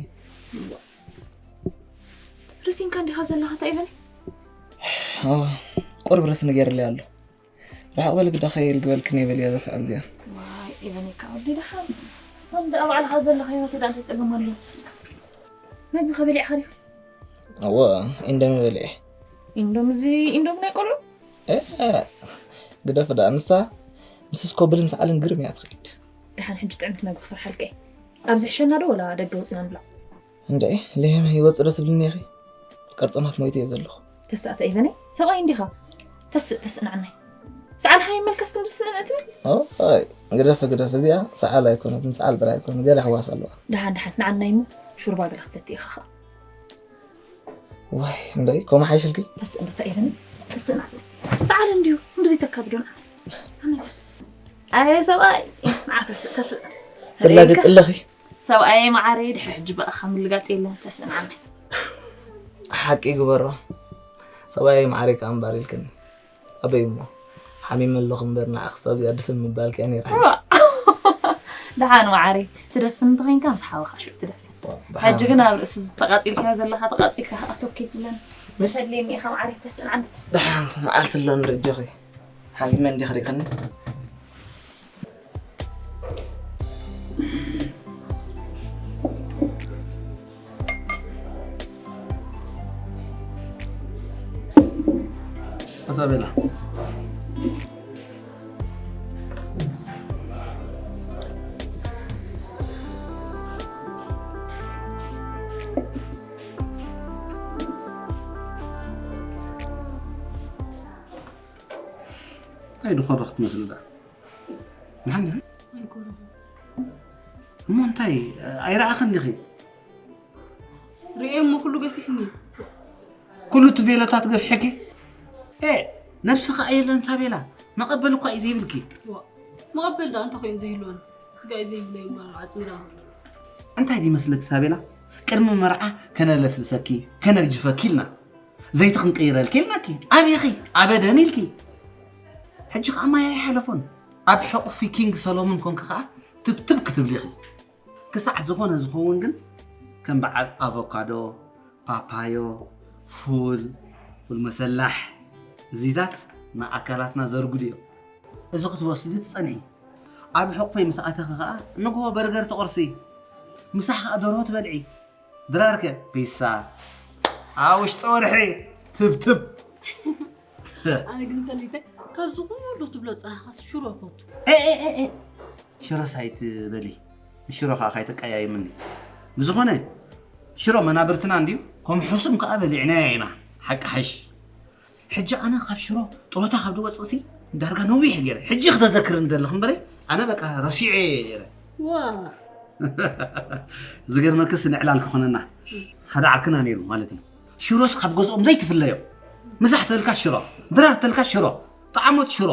ረሲንካ እንዲኻ ዘለኻ እንታይ ኢቨን? ቁርብ ረስኒ ገይርለይ ኣሎ። ርሕቕ በሊ ግዳ ከይርግበልክን እየ በልያ እዛ ሰዓል እዚኣ። ዋይ ኤቨን እካ ወዲ ደሓን። ከምዚ ደኣ ባዕልኻ ዘለኻ ህይወት ደኣ እንታይ ጸገም ኣለዎ? መግቢ ከበሊዕኻ ድዩ? እወ ኢንዶሚ በሊዐ። ኢንዶሚ እዚ ኢንዶሚ ናይ ቆልዑ? እ፣ ግደፍ ደኣ ንሳ ምስ ስኮብልን ሰዓልን ግርም እያ ትኸይድ። ደሓን ሕጂ ጥዕምቲ መግቢ ክሰርሓልካ እየ። ኣብዚ ሕሸና ዶ ወላ ደገ ወጺና ንብላዕ? እንድዒ ሌህም ህይወት ጽደስ ብልኒ ኢኺ። ቅርጥማት ሞይተ እየ ዘለኹ። ተስእ ኣታ ኤቨነይ ሰብኣይ እንዲኻ። ተስእ ተስእ ንዓናይ። ሰዓል ሃይ መልከስ ክንዲ ስነን እትብል። ኣይ ግደፍ ግደፍ እዚኣ ሰዓል ኣይኮነትን ሰዓል ጥራይ ኣይኮነ ገለ ሕዋስ ኣለዋ። ደሓን ደሓን ንዓናይ እሞ ሹርባ ገለ ክትሰቲ ኢኻ ኸኣ። ዋይ እንደይ ኮማ ሓይሽልኪ። ተስእ እንዶ እታ ኤቨነይ ተስእ ንዓናይ። ሰዓል እንዲዩ እንድዚ ተካብዶ ንዓናይ። ንዓናይ ተስእ። ኣየ ሰብኣይ ንዓ ተስእ ተስእ። ትላገጽ ኣለኺ። ሰብኣየይ መዓረይ ድሕሪ ሕጂ ብኣኻ ምልጋፅ የለን ተስእናዓኒ። ሓቂ ግበሮ ሰብኣየይ መዓረይ ከኣ እምባር ኢልክኒ ኣበይ እሞ ሓሚመ ኣለኹ እምበር ንዓ ክሳብ እዚኣ ድፍን ምባልኪ እያ ነይራ ሓይሽ። ደሓን መዓረይ ትደፍን እንተኾይንካ ምስ ሓወኻ ሽዑ ትደፍን። ሕጂ ግን ኣብ ርእሲ ተቃፂልካዮ ዘለኻ ተቃፂልካ ኣቶብ ከይትብለኒ። መሰለኒ ኢኻ መዓረይ ተስእናዓኒ። ደሓን መዓልቲ ኣሎ ንርኢ ኣጆኺ። ሓሚመ እንዲኺ ርኢኽኒ። ኣዛቤላ እንታይ ድኾረ ክትመስል ዳ ንሓን ዲኺ ኣይኮረኹ እሞ እንታይ ኣይረኣኽን ዲኺ ርእየ እሞ ኩሉ ገፊሕኒ ኩሉ እቲ ቬሎታት ገፊሕኪ ኤ ነብስኻ ኣየለን ሳቤላ መቐበል እኳ እዩ ዘይብልኪ መቐበል ዳ እንታይ ኮይኑ ዘይህልወን ስጋ እዩ ዘይብለይ እምበር ዓፅሚ ዳ እንታይ ድመስለኪ ሳቤላ ቅድሚ መርዓ ከነለስልሰኪ ከነግጅፈኪ ኢልና ዘይቲ ክንቅይረልኪ ኢልናኪ ኣበይኺ ኣበደን ኢልኪ ሕጂ ከዓ ማይ ኣይሓለፎን ኣብ ሕቑፊ ኪንግ ሰሎሞን ኮንኪ ከዓ ትብትብ ክትብሊ ኢኺ ክሳዕ ዝኾነ ዝኸውን ግን ከም በዓል ኣቮካዶ፣ ፓፓዮ፣ ፉል፣ ፉል መሰላሕ እዚታት ንኣካላትና ዘርጉድ እዮም። እዚ ክትወስዲ ትጸንሒ። ኣብ ሕቑፈይ ምስ ኣተኺ ኸኣ ንግሆ በርገር ትቖርሲ። ምሳሕ ኸኣ ደርሆ ትበልዒ። ድራርከ ፒሳ ኣብ ውሽጢ ወርሒ ትብትብ። ኣነ ግን ሰሊተ ካብዚ ኩሉ ትብሎ ጽናሕካ ሽሮ ፈቱ። ሽሮ ሳይት በሊ ሽሮ ከዓ ካይተቀያይምኒ ብዝኾነ ሽሮ መናብርትና እንድዩ፣ ከም ሕሱም ከኣ በሊዕናያ ኢና። ሓቂ ሓይሽ። ሕጂ ኣነ ካብ ሽሮ ጡረታ ካብ ዝወፅእሲ ዳርጋ ነዊሕ ገይረ። ሕጂ ክተዘክርኒ ዘለኽ እምበረይ ኣነ በቃ ረሲዐ እየ ነይረ። ዋ ዝገርመክስ ንዕላል ክኾነና ሓደ ዓርክና ነይሩ ማለት እዩ። ሽሮስ ካብ ገዝኦም ዘይትፍለዮ። ምሳሕ ተልካ ሽሮ፣ ድራር ተልካ ሽሮ፣ ጠዓሞት ሽሮ፣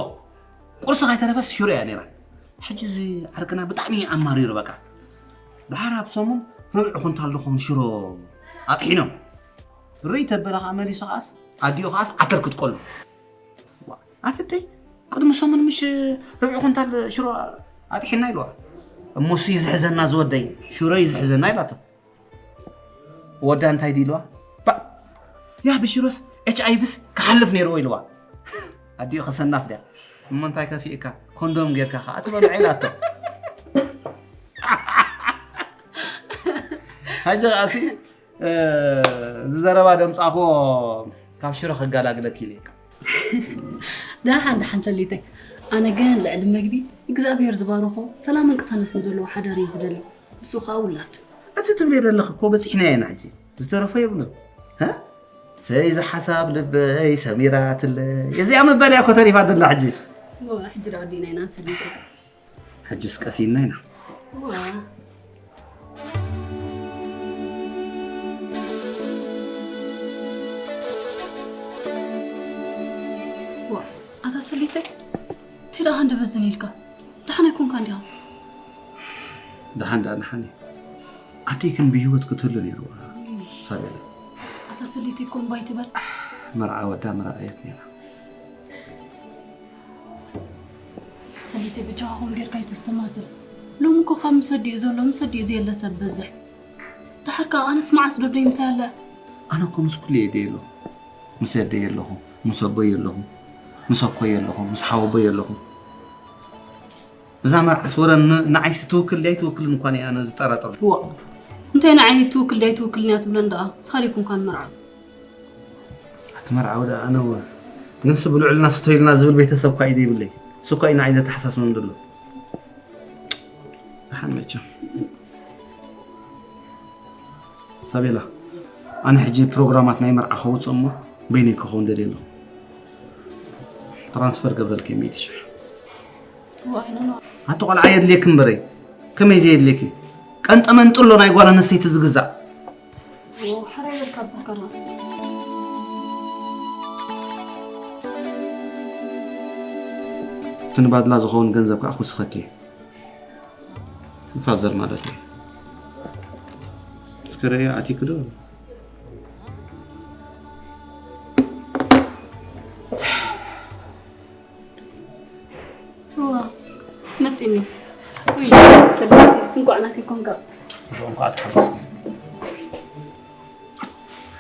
ቁርሲ ካይተረፈስ ሽሮ እያ ነይራ። ሕጂ እዚ ዓርክና ብጣዕሚ ኣማሪሩ በቃ። ድሓር ኣብ ሰሙን ርብዒ ኩንታል ዝኸውን ሽሮ ኣጥሒኖም። ርእይ ተበለ ከዓ መሊሱ ከዓስ ኣዲኡ ከዓስ ዓተር ክትቆሉ። ኣትደይ ቅድሚ ሰሙን ምሽ ርብዒ ኩንታል ሽሮ ኣጥሒና ኢልዋ። እሞ እሱ እዩ ዝሕዘና ዝወደይ፣ ሽሮ እዩ ዝሕዘና ኢላቶ። ወዳ እንታይ ድዩ ኢልዋ? ባ ያ ብሽሮስ ኤች ኣይ ቪስ ክሓልፍ ነይርዎ ኢልዋ። ኣዲኡ ከሰናፍ ድያ እሞ እንታይ ከፊእካ ኮንዶም ጌርካ ከዓ ትበልዖ ኢላቶ። ሕጂ ከዓሲ ዝዘረባ ደምፃኽዎ ካብ ሽሮ ከጋላግለኪ ኢለ። ደሓን ደሓን ሰሊተይ፣ ኣነ ግን ልዕሊ መግቢ እግዚኣብሔር ዝባረኾ ሰላምን ቅሳነትን ዘለዎ ሓዳር እየ ዝደሊ። ንሱ ከዓ ውላድ። እዚ ትብልዮ ዘለኺ እኮ በፂሕናዮ ኢና ሕጂ። ዝተረፎ የብሉን። ሰይ ዝሓሳብ ልበይ ሰሚራትለይ። እዚኣ ምባል እያ እኮ ተሪፋ ዘላ ሕጂ። እዋ፣ ሕጂ ደኣ ወዲእና ኢና ሰሊተይ። ሕጅስ ቀሲና ኢና። ኣታ ሰሊተይ፣ እንታይ ደኣ ሃንደበዝን ኢልካ? ደሓን ኣይኮንካን ዲኻ? ደሓን ደኣ ደሓን እየ። ኣደይ ግን ብህይወት ክትህሉ ነይርዋ። ሳቤላ። ኣታ ሰሊተይ እኮ እምባይ ትበል። መርዓ ወዳ ምረኣየት ነይራ። ሰሊተይ በጃኻ ከምኡ ጌርካ ኣይተስተማስል። ሎሚ እኮ ካብ ምስ ኣዲኡ ዘሎ ምስ ኣዲኡ ዘየለ ሰብ በዝሕ። ደሓር ከኣ ኣነስ መዓስ ዶ ኣደይ ምሳይ ኣለ? ኣነ እኮ ምስ ኩሉ እየ ኣደይ ኣለኹ። ምስ ኣደይ ኣለኹ፣ ምስ ኣቦይ ኣለኹ፣ ምስ ኣኮይ ኣለኹ፣ ምስ ሓወቦይ ኣለኹ። እዛ መርዓስ ወረ ንዓይሲ ትውክል ድያ ኣይትውክልን እኳ እየ ኣነ ዝጠራጠር። እዋ እንታይ ንዓይ ትውክል ድያ ኣይትውክልን እያ ትብለን ደኣ ንስኻ ደይኮንካን መርዓ። ኣቲ መርዓዊ ደኣ ኣነ እወ ግንሲ ብልዑልና ስቶይልና ዝብል ቤተሰብ እኳ እዩ ዘይብለይ። እሱ እኳ እዩ ንዓይ ዘተሓሳስበኒ ዘሎ። ደሓን መቸም ሳቤላ፣ ኣነ ሕጂ ፕሮግራማት ናይ መርዓ ከውፅእ እሞ በይነይ ክኸውን ደልየ ኣለኹ። ትራንስፈር ገብረልኪ ሚእቲ ሽሕ። ኣቲ ቆልዓ የድልየኪ እምበረይ ከመይ ዘየድልየኪ? ቀንጠ መንጥሎ ናይ ጓል ኣንስተይቲ ዝግዛእ። እቲ ንባድላ ዝኸውን ገንዘብ ከዓ ክውስኸኪ። ንፋዘር ማለት እዩ። እስከ ረእያ ኣቲክዶ መፂኒ። ውይ ሰለቲ ስንኳዕ ናተይ ኮንካ። እንኳዕ ተሓጎስኪ።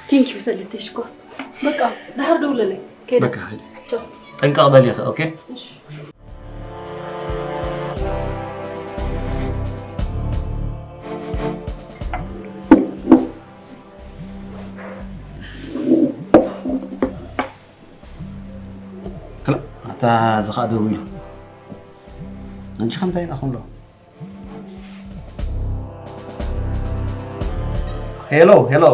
ቴንኪዩ ሰለቲ ሽኮር። በቃ ድሓር ደውለለይ። ከይደ። በቃ ሂድ። ቻው። ጠንቀቕ በል ኢኺ። ኦኬ። እሺ። ክላ ኣታ ዝኻ ደው ኢሉ እንጂ ከምታይ ኢና ከምሎ ሄሎ ሄሎ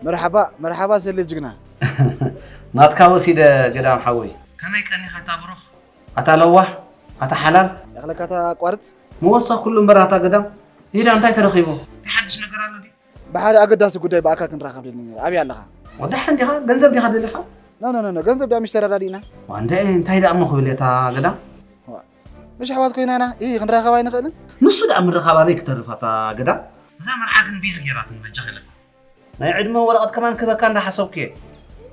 መርሓባ መርሓባ ሰሌ ጅግና ናትካ ወሲደ ገዳም ሓወይ ከመይ ቀኒኻ ኣታ ብሩኽ ኣታ ለዋህ ኣታ ሓላል ያኽለካ ኣታ ኣቋርፅ መወሳ ኩሉ እምበር ኣታ ገዳም ሂዳ እንታይ ተረኺቡ ሓድሽ ነገር ኣሎ ድዩ ብሓደ ኣገዳሲ ጉዳይ ብኣካል ክንራኸብ ደሊና ነይሩ። ኣበይ ኣለኻ? ወዳሓን ዲኻ? ገንዘብ ዲኻ ደሊኻ? ኖ ኖ ኖ ገንዘብ ዳኣ ምሽ ተረዳዲእና። ዋንደ እንታይ ደኣ እሞ ክብል እታ ገዳም? ምሽ ኣሕዋት ኮይና ኢና። ኢ ክንራኸብ ኣይንኽእልን? ንሱ ደኣ ምርኻብ ኣበይ ክተርፍ ኣታ ገዳም? እዛ መርዓ ግን ቢዚ ጌራትኒ በጃኺ ኢለካ። ናይ ዕድመ ወረቐት ከማን ክህበካ እንዳሓሰብኩ እየ።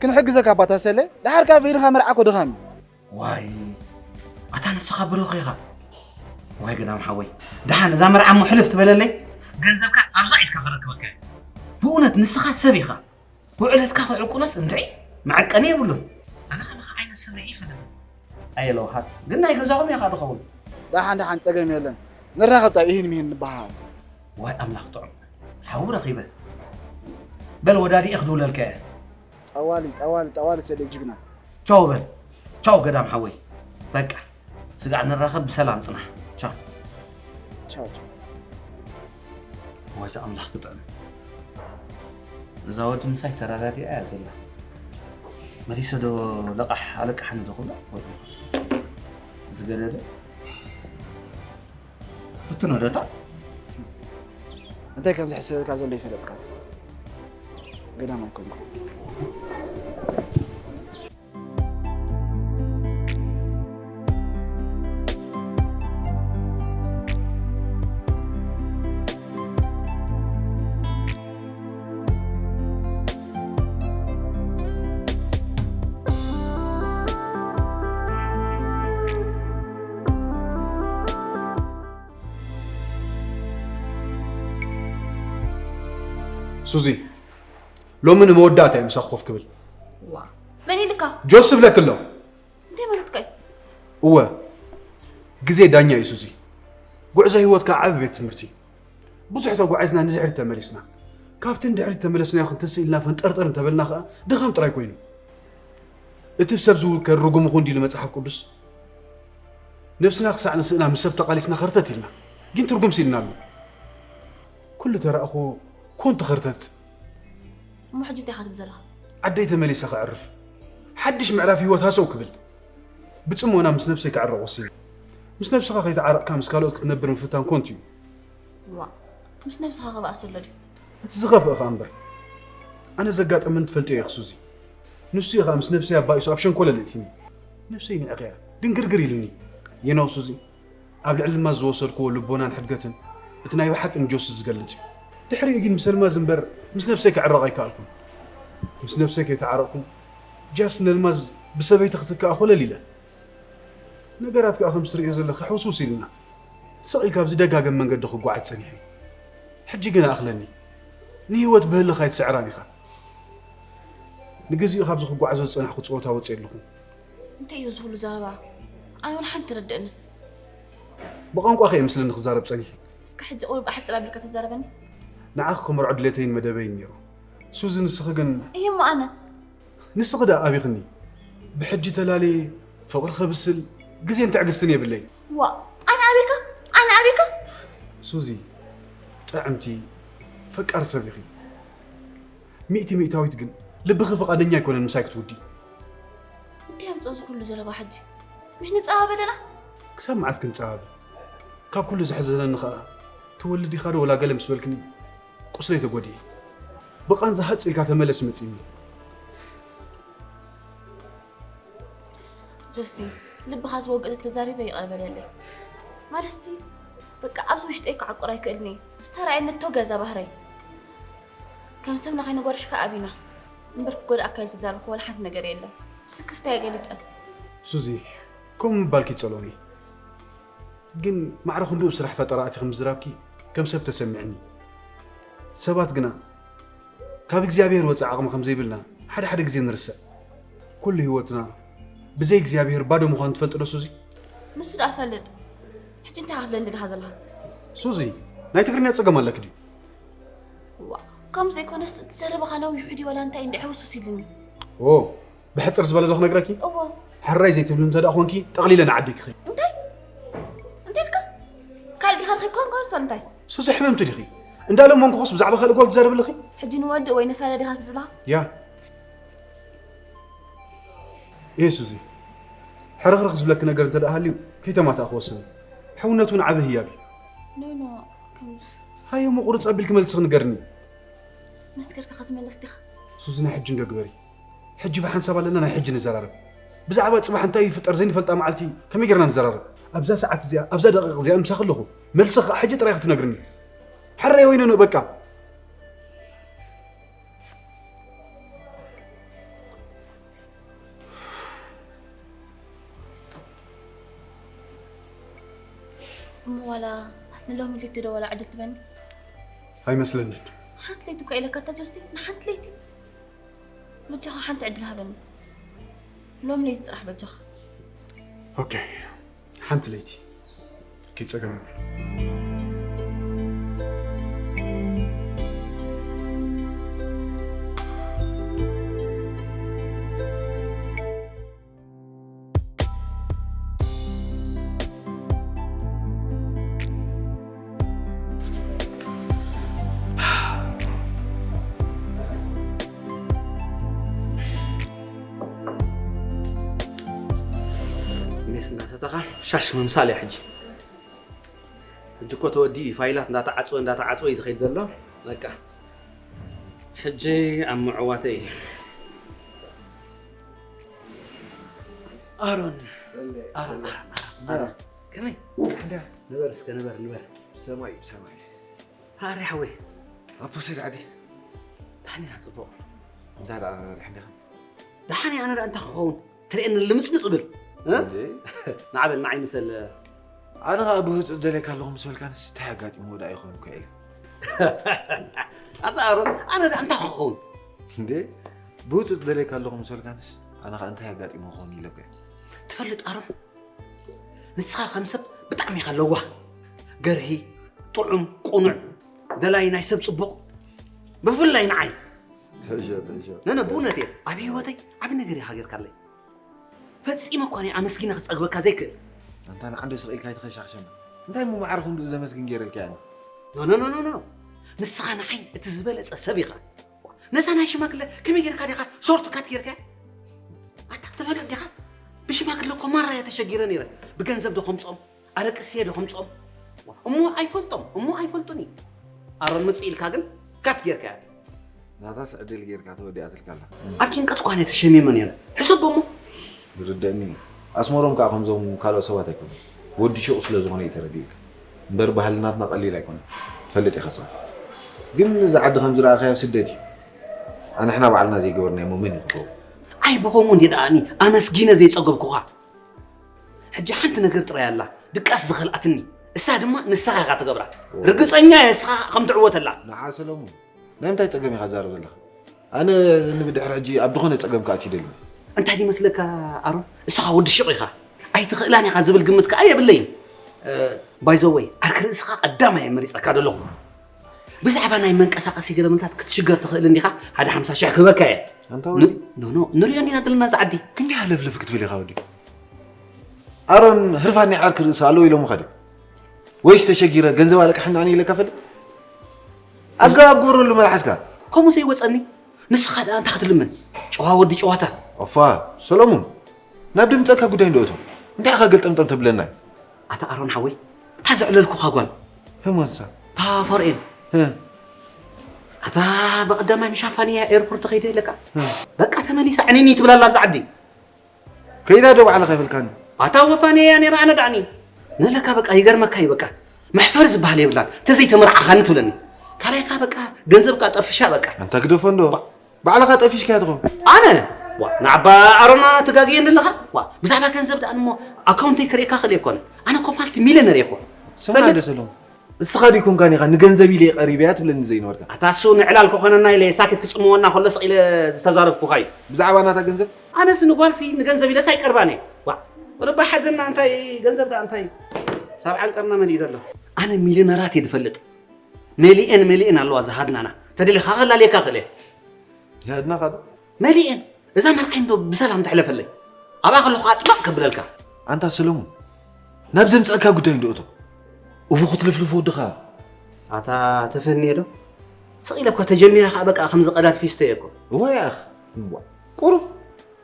ክንሕግዘካ ኣባ ተሰለ። ደሓር ካብ በይንኻ መርዓ እኮ ድኻም እዩ። ዋይ ኣታ ንስኻ ብሩኽ ኢኻ። ዋይ ገዳም ሓወይ ደሓን እዛ መርዓ እሞ ሕልፍ ትበለለይ ገንዘብካ ኣብዛ ኢድካ ከረክበካ እየ። ብእውነት ንስኻ ሰብ ኢኻ። ውዕለትካ ክዕቁኖስ እንታይ መዐቀኒ የብሉን። ኣነ ከማኻ ዓይነት ሰብ ርኢየ ይፈልጥን። ኣየ ለውሃት ግን ናይ ገዛኹም ኢኻ ድኸውን። ደሓን ደሓን ጸገም የለን ንራኸብ ጣ ኢሂን ሚሂን ንበሃል። ዋይ ኣምላኽ ጥዑም ሓዊ ረኺበ። በል ወዳዲኤ ክድውለልካ እየ። ጠዋሊ ጠዋሊ ጠዋሊ ሰደይ ጅግና። ቻው በል ቻው ገዳም ሓወይ በቃ ስጋዕ ንራኸብ ብሰላም ጽናሕ ቻው። ቻው ቻው። ወዛ ኣምላኽ ክጥዕም እዛ ወዲ ምሳይ ተረዳዲኣ እያ ዘላ። መሊሰ ዶ ለቓሕ ኣለቃሕኒ ዶ ክብላ? ዝገደደ ፍትኖ ዶ እታ? እንታይ ከም ዝሕሰበልካ ዘሎ ይፈለጥካ። ገዳም ኣይኮንኩ። ሱዚ፣ ሎሚ ንመወዳእታ እየ ምሳኺ ኮፍ ክብል። ዋ መን ኢልካ? ጆስ እብለኪ ኣሎ። እንታይ ማለትካ እዩ? እወ፣ ግዜ ዳኛ እዩ ሱዚ። ጉዕዞ ህይወትካ ዓቢ ቤት ትምህርቲ። ብዙሕ ተጓዒዝና ንድሕሪት ተመሊስና። ካብቲ ንድሕሪት ተመለስናዮ ክንትስእ ኢልና ፈንጠርጠር እንተበልና ኸኣ ድኻም ጥራይ ኮይኑ። እቲ ብሰብ ዝውከል ርጉም ይኹን ድዩ ኢሉ መጽሓፍ ቅዱስ? ነብስና ክሳዕ ንስእና ምስ ሰብ ተቓሊስና ኸርተት ኢልና። ግን ትርጉም ስኢልና ኣሎ። ኩሉ ተራእኹ ኮንቱ ኸርተት። እሞ ሕጂ እንታይ ኢኻ ትብል ዘለኻ? ዓደይ ተመሊሰ ከዕርፍ፣ ሓድሽ ምዕራፍ ህይወት ሃሰው ክብል፣ ብጽሞና ምስ ነብሰይ ክዕረቕ ወሲነ። ምስ ነብስኻ ከይተዓረቕካ ምስ ካልኦት ክትነብር ምፍታን ኮንቱ እዩ። ዋ ምስ ነብስኻ ክባእስ ኣሎ ድዩ? እቲ ዝኸፍአ ኸኣ እምበር፣ ኣነ ዘጋጠመኒ ትፈልጥዮ ኢኺ ሱዚ። ንሱ እዩ ኸኣ ምስ ነብሰይ ኣባኢሱ ኣብ ሸንኮለል እቲኒ። ነብሰይ ንዕቕያ ድንግርግር ኢልኒ። You know ሱዚ፣ ኣብ ልዕሊ ልማዝ ዝወሰድክዎ ልቦናን ሕድገትን እቲ ናይ ብሓቂ ንጆሲ ዝገልጽ እዩ። ድሕሪኡ ግን ምስ ኣልማዝ እምበር ምስ ነብሰይ ክዕረቕ ኣይከኣልኩን። ምስ ነብሰይ ከይተዓረቕኩ ጃስ ነልማዝ ብሰበይቲ ክትክኣ ኮለል ኢለ። ነገራት ከኣ ከም ትርእዮ ዘለኺ ሕውስውስ ኢልና። ስቕ ኢልካ ብዝደጋገም መንገዲ ክጓዓዝ ጸኒሐ። ሕጂ ግን ኣእኽለኒ። ንህይወት ብህልኽ ኣይትስዕራን ኢኻ። ንግዚኡ ካብዚ ክጓዓዞ ዝጸናሕኩ ጸወታ ወጺኤ ኣለኹ። እንታይ እዩ እዚ ኩሉ ዘረባ? ኣነ ወላ ሓንቲ ትረድእኒ። ብቋንቋኺ እየ ምስለኒ ክዛረብ ጸኒሐ። እስከ ሕጂ ቁሩብ ኣሕጽር ኣቢልካ ተዛረበኒ። ንዓኺ ክመርዖ ድሌተይን መደበይን ነይሩ። ሱዚ ንስኺ ግን እሂ እሞ ኣነ ንስኺ ደኣ ኣቢኽኒ። ብሕጂ ተላልየ ፍቕሪ ከብስል ግዜን ትዕግስትን የብለይን። ዋእ ኣነ ኣበይካ ኣነ ኣበይካ ሱዚ ጥዕምቲ ፈቃር ሰብ ኢኺ። ሚእቲ ሚእታዊት ግን ልብኺ ፍቓደኛ ኣይኮነን ምሳይ ክትውዲ። እንታይ ኣምፅኦ እዚ ኩሉ ዘረባ ሕጂ? ምሽ ንፀባበ ኣለና? ክሳብ መዓስ ክንፀባበ? ካብ ኩሉ ዘሕዘነኒ ኸኣ ትወልድ ኢኻ ዶ ወላ ገለ ምስ በልክኒ ቁስለይ ተጎዲኤ። ብቓንዛ ሃጽ ኢልካ ተመለስ መጺኒ። ጆሲ ልብኻ ዝወግእ ተተዛሪበ ይቕረ በለለይ። ማለትሲ በቃ ኣብዚ ውሽጠይ ክዓቁር ኣይክእልን እየ። ዝተራእየኒ እቶ ገዛ ባህረይ ከም ሰብ ንኸይንጎርሕካ ኣቢና እምበር ክጎድኣካ ኢለ ተዛረብኩ ዋላ ሓንቲ ነገር የለን። ስክፍታ እየ ገሊፀ። ሱዚ ከምኡ ምባልኪ ጸሎኒ። ግን ማዕረ ክንድኡ ብስራሕ ፈጠራ ኣቲኺ ምዝራብኪ ከም ሰብ ተሰሚዕኒ። ሰባት ግና ካብ እግዚኣብሔር ወጻኢ ዓቕሚ ከም ዘይብልና ሓደ ሓደ ግዜ ንርስዕ። ኩሉ ህይወትና ብዘይ እግዚኣብሔር ባዶ ምዃኑ ትፈልጢ ዶ ሱዚ? ንሱ ደኣ ፈልጥ። ሕጂ እንታይ ክትብለኒ ደለኻ ዘለኻ? ሱዚ ናይ ትግርኛ ጸገም ኣለኪ ድዩ? ዋ ከም ዘይኮነስ እቲ ዘረባኻ ነዊሑ ድዩ ዋላ እንታይ እንድዒ ሕውስውስ ኢልኒ። ኦ ብሕጽር ዝበለ ዶ ክነግረኪ? እወ። ሕራይ ዘይትብሊ እንተ ደኣ ኾንኪ ጠቕሊለ ንዓደይ ክኸይድ። እንታይ? እንታይ ኢልካ? ካልእ ዲኻ ርኺብካ እንኳ እሷ እንታይ? ሱዚ ሕምምቲ ዲኺ? እንዳለመንኩኽስ ብዛዕባ ካልእ ጓል ትዛረቢ ኣለኺ? ሕጂ ንወድእ ወይ ንፈለ ዲኻ ትብል ዘለኻ? ያ። እየ ሱዚ። ሕርኽርኽ ዝብለኪ ነገር እንተ ደኣ ሃልዩ ከይተማታእኺ ወስኒ። ሕውነት እውን ዓቢ ህያብ እዩ። ኖ ኖ። ከምዚ። ሃየ እሞ ቁርጽ ኣቢልኪ መልስኺ ንገርኒ። መስከርካ ክትመለስ ዲኻ? ሱዚ ናይ ሕጂ እንዶ ግበሪ። ሕጂ ብሓንሳብ ኣለና ናይ ሕጂ ንዘራረብ። ብዛዕባ ጽባሕ እንታይ ይፍጠር ዘይንፈልጣ መዓልቲ ከመይ ጌርና ንዘራረብ? ኣብዛ ሰዓት እዚኣ ኣብዛ ደቂቕ እዚኣ ምሳኺ ኣለኹ። መልሲ ኸኣ ሕጂ ጥራይ ክትነግርኒ። ሕራይ ወይነ ኖእ በቃ። እሞ ዋላ ንሎሚ ለይቲ ዶ ዋላ ዕድል ትበኒ? ኣይመስለንን። ሓንቲ ለይቲ እኳ ኢለካ እታ ጆሲ ንሓንቲ ለይቲ በጃኻ ሓንቲ ዕድል ሃበኒ ሎሚ ለይቲ ጥራሕ በጃኻ። ኦኬ ሓንቲ ለይቲ። ኪጸገም እንዳሰተኻ ሻሽ ምምሳል እያ ሕጂ። ሕጂ እኮ ተወዲኡ እዩ፣ ፋይላት እንዳተዓፅወ እንዳተዓፅወ እዩ ዝኸይድ ዘሎ። በቃ ሕጂ ኣብ ምዕዋተ እዩ። ኣሮን ኣሮን ኣሮን ኣሮን ኣሮን፣ ከመይ? ንበር እስከ ንበር ንበር። ሰማይ ሰማይ። ሃሪ ሓወይ። ኣቦ ሰይድ ዓዲ። ደሓን ኢና፣ ጽቡቕ። እንታይ ደኣ ደሓን ዲኻ? ደሓን እየ፣ ኣነ ደኣ እንታይ ክኸውን? ትርእየኒ ልምጽምጽ ብል፣ እ? እንዴ? ንዓ በል፣ ንዓይ ምሰል። ኣነ ኸኣ ብህጹጽ ደልየካ ኣለኹ ምስ በልካንስ እንታይ ኣጋጢምዎ ደኣ ይኸውን እኮ ኢለ። ኣታ ኣሮን፣ ኣነ ደኣ እንታይ ክኸውን? እንዴ? ብህጹጽ ደልየካ ኣለኹ ምስ በልካንስ ኣነ ኸኣ እንታይ ኣጋጢምዎ ክኸውን ኢለካ እየ። ትፈልጥ ኣሮን፣ ንስኻ ከም ሰብ ብጣዕሚ ኢኻ ለዋህ፣ ገርሂ፣ ጥዑም፣ ቁኑዕ፣ ደላይ ናይ ሰብ ጽቡቕ፣ ብፍላይ ንዓይ። ተሸ፣ ተሸ። ነነ፣ ብእውነት እየ፣ ኣብ ህይወተይ ዓቢ ነገር ኢኻ ጌርካለይ። ፈጺመ እኳ ናይ ኣመስጊነ ክጸግበካ ዘይክእል። ኣንታ ንዓንዶ ስቕ ኢልካ ኣይትኸሻኽሸና። እንታይ እሞ ማዕረ ክንድኡ ዘመስግን ጌረልካ እየ ኣነ? ኖ፣ ኖ፣ ኖ፣ ኖ፣ ኖ። ንስኻ ንዓይ እቲ ዝበለጸ ሰብ ኢኻ። ነዛ ናይ ሽማግለ ከመይ ጌርካ ዲኻ ሾርት ካት ጌርካ? ኣታ ትፈልጥ ዲኻ? ብሽማግለ እኮ ማራ እየ ተሸጊረ ነይረ። ብገንዘብ ዶ ከምጽኦም? ኣረቅስየ ዶ ከምጽኦም? እሞ ኣይፈልጦም፣ እሞ ኣይፈልጡን እዩ። ኣሮን ምጽእ ኢልካ ግን ካት ጌርካ። ናታስ ዕድል ጌርካ ተወዲኣትልካ ኣላ። ኣብ ጭንቀት እኳ እየ ተሸሚመ ነይረ። ሕሰቦ እሞ። ይርደእኒ እዩ። ኣስመሮም ከኣ ከምዞም ካልኦት ሰባት ኣይኮኑን። ወዲ ሹቕ ስለ ዝኾነ እዩ ተረዲኡልካ። እምበር ባህሊ ናትና ቀሊል ኣይኮነን። ትፈልጥ ኢኻ ስኻ። ግን እዛ ዓዲ ከም ዝረኣኻያ ስደት እዩ። ኣንሕና ባዕልና ዘይገበርናዮ እሞ መን እዩ ክገብሮ? ኣይ ብኸምኡ እንዴ ደኣኒ ኣመስጊነ ዘይጸገብኩኻ። ሕጂ ሓንቲ ነገር ጥራይ ኣላ ድቃስ ዝኸልኣትኒ። እሳ ድማ ንስኻ ኢኻ ትገብራ። ርግጸኛ እየ ንስኻ ከም ትዕወተላ። ንዓ ሰለሙን፣ ናይ ምንታይ ጸገም ኢኻ ትዛረብ ዘለኻ? ኣነ ንብድሕሪ ሕጂ ኣብ ዝኾነ ጸገም ክኣቱ ይደሊ። እንታይ ድዩ መስለካ ኣሮን? እስኻ ወዲ ሽቕ ኢኻ። ኣይትኽእላን ኢኻ ዝብል ግምት ከኣ የብለይን። እ፣ ባይ ዘ ወይ፣ ዓርኪ ርእስኻ ቀዳማይ እየ መሪጸካ ዘለኹ። ብዛዕባ ናይ መንቀሳቐሲ ገለመለታት ክትሽገር ትኽእል እንዲኻ፣ ሓደ ሓምሳ ሽሕ ክህበካ እየ። ኣንታ ን-፣ ወዲ። ኖ፣ ኖ፣ ንሪኦ እንዲና ዘለና እዚ ዓዲ። ክንደይ ሃለፍለፍ ክትብል ኢኻ ወዲ? ኣሮን ህርፋን ናይ ዓርኪ ርእሲ ኣለዎ ኢሎምኻ ድዩ? ወይስ ተሸጊረ ገንዘብ ኣለቅሐኒ ኣነ ኢለካ ፈልጥ? ኣገባብ ግበረሉ መልሓስካ። ከምኡ ዘይወጸኒ። ንስኻ ደኣ እንታይ ክትልምን? ጨዋ ወዲ ጨዋታት። ኦፋ፣ ሰሎሙን፣ ናብ ድምጸካ ጉዳይ እንዶ እቶ። እንታይ ኢኻ ገልጠምጠም ተብለና? ኣታ ኣሮን ሓወይ፣ እታ ዘዕለልኩኻ ጓል። ህሞንሳ። እታ ፎርኤን። ህ። ኣታ በቐዳማይ ምሻፋንያ ኤርፖርት ከይደ ኢለካ። ህ። በቃ ተመሊሳ ዕንኒ ትብላ ኣላ ኣብዛ ዓዲ። ከይዳ ዶ ባዕልኻ ይብልካኒ? ኣታ ወፋንያ እያ ነይራ፣ ኣነ ደኣኒ። ነለካ በቃ ይገርመካ እዩ በቃ። መሕፈሪ ዝበሃል የብላን። ተዘይተመርዓኻኒ ትብለኒ። ካልኣይካ በቃ ገንዘብካ ጠፍሻ በቃ። ኣንታ ግደፎ እንዶ። ባ- ባዕልኻ ጠፊሽካያ ትኾን። ኣነ? ዋ፣ ንዓባ ኣሮና ትጋግየኒ ኣለኻ? ዋ፣ ብዛዕባ ገንዘብ ደኣ እሞ ኣካውንተይ ክርእየካ ክእል እኮ። ኣነ እኮ ማልቲ ሚልዮነር እየ እኮ። ስምዓ ፈልጥ? ዶ ሰለሙን? እስኻ ዲኮንካን ኢኻ ንገንዘብ ኢለ ቀሪበያ ትብለኒ ዘይነበርካ። ኣታ እሱ ንዕላል ክኾነና ኢለ ሳኬት ክጽምወና ከሎ ስቕ ኢለ ዝተዛረብኩኻ እዩ። ብዛዕባ ናታ ገንዘብ? ኣነስ ንጓልሲ ንገንዘብ ኢለስ ኣይቀርባን እየ። ዋ፣ ወደባ ሓዘና እንታይ ገንዘብ ደኣ እንታይ? ሳብ ዓንቀርና መሊኡ ዘሎ። ኣነ ሚልዮነራት እየ ዝፈልጥ። መሊኤን መሊኤን ኣለዋ ዝሃድናና። ተደሊኻ ከላልየካ ክእል እየ። ይሃድናኻ ዶ? መሊኤን። እዛ መርዓይ እንዶ ብሰላም ተሕለፈለይ። ኣብኣ ከለኹ ኣጥባቕ ከብለልካ። ኣንታ ሰለሙን፣ ናብ ዘምጸእካ ጉዳይ እንዶ እቶ። እቡ ክትልፍልፍ ወድኻ። ኣታ ተፈንየ ዶ? ስቕ ኢለ እኮ ተጀሚረ ኸኣ በቃ ከምዚ ቀዳድ ፊስቶ እየ እኮ። እወ ያኽ። እዋ። ቁሩብ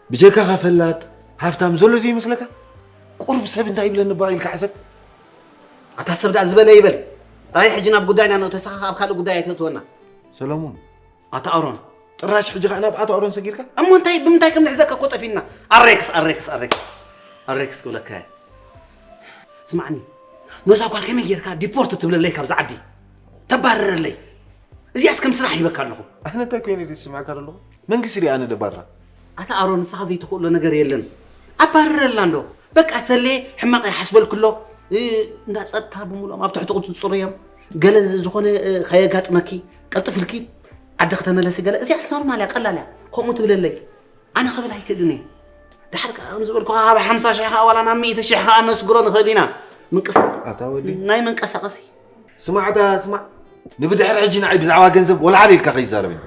ብጀካኻ ፈላጥ ሃፍታም ዘሎ ዘይመስለካ? ቁሩብ ሰብ እንታይ ይብለኒ እባ ኢልካ ሕሰብ። ኣታ ሰብ ደኣ ዝበለ ይበል። ጥራይ ሕጂ ናብ ጉዳይና ንእቶ፣ ንስኻ ኸኣ ኣብ ካልእ ጉዳይ ኣይተእትወና። ሰለሙን። ኣታ ኣሮን። ጥራሽ ሕጂ ኸኣ ናብ ኣቶ ኣሮን ሰጊርካ? እሞ እንታይ፣ ብምንታይ ከም ንሕዘካ እኮ ጠፊና። ኣሬክስ፣ ኣሬክስ፣ ኣሬክስ። ኣሬክስ ክብለካ እየ። ስማዕኒ፣ ነዛ ጓል ከመይ ጌርካ ዲፖርት ትብለለይ ካብዛ ዓዲ? ተባርረለይ። እዚኣስ ከም ስራሕ ሂበካ ኣለኹ። ኣነ እንታይ ኮይነ ድየ ዝስምዐካ ዘለኹ? መንግስቲ ድየ ኣነ ደባራ? ኣታ ኣሮን፣ ንስኻ ዘይትኽእሎ ነገር የለን። ኣባርረላ እንዶ። በቃ ሰሌ ሕማቕ ይሓስበልኩ ኣሎ። እ፣ እንዳ ጸጥታ ብምሉኦም ኣብ ትሕቲ ቁጽጽሩ እዮም። ገለ ዝኾነ፣ እ፣ ከየጋጥመኪ፣ ቀልጥፍ ኢልኪ ዓዲ ከተመለሲ ገለ። እዚኣስ ኖርማል እያ፣ ቀላል እያ። ከምኡ ትብለለይ። ኣነ ክብል ኣይክእልን እየ። ድሓር ከኣ ከም ዝበልኩኻ ካብ ሓምሳ ሽሕ ከኣ ዋላ ናብ ሚእቲ ሽሕ ከኣ ነስግሮ ንኽእል ኢና። ምንቅስቃስ ኣታ ወዲ። ናይ መንቀሳቐሲ። ስማዕ ኣታ ስማዕ። ንብድሕሪ ሕጂ ንዓይ ብዛዕባ ገንዘብ ወላ ሓደ ኢልካ ከይዛረበኒ።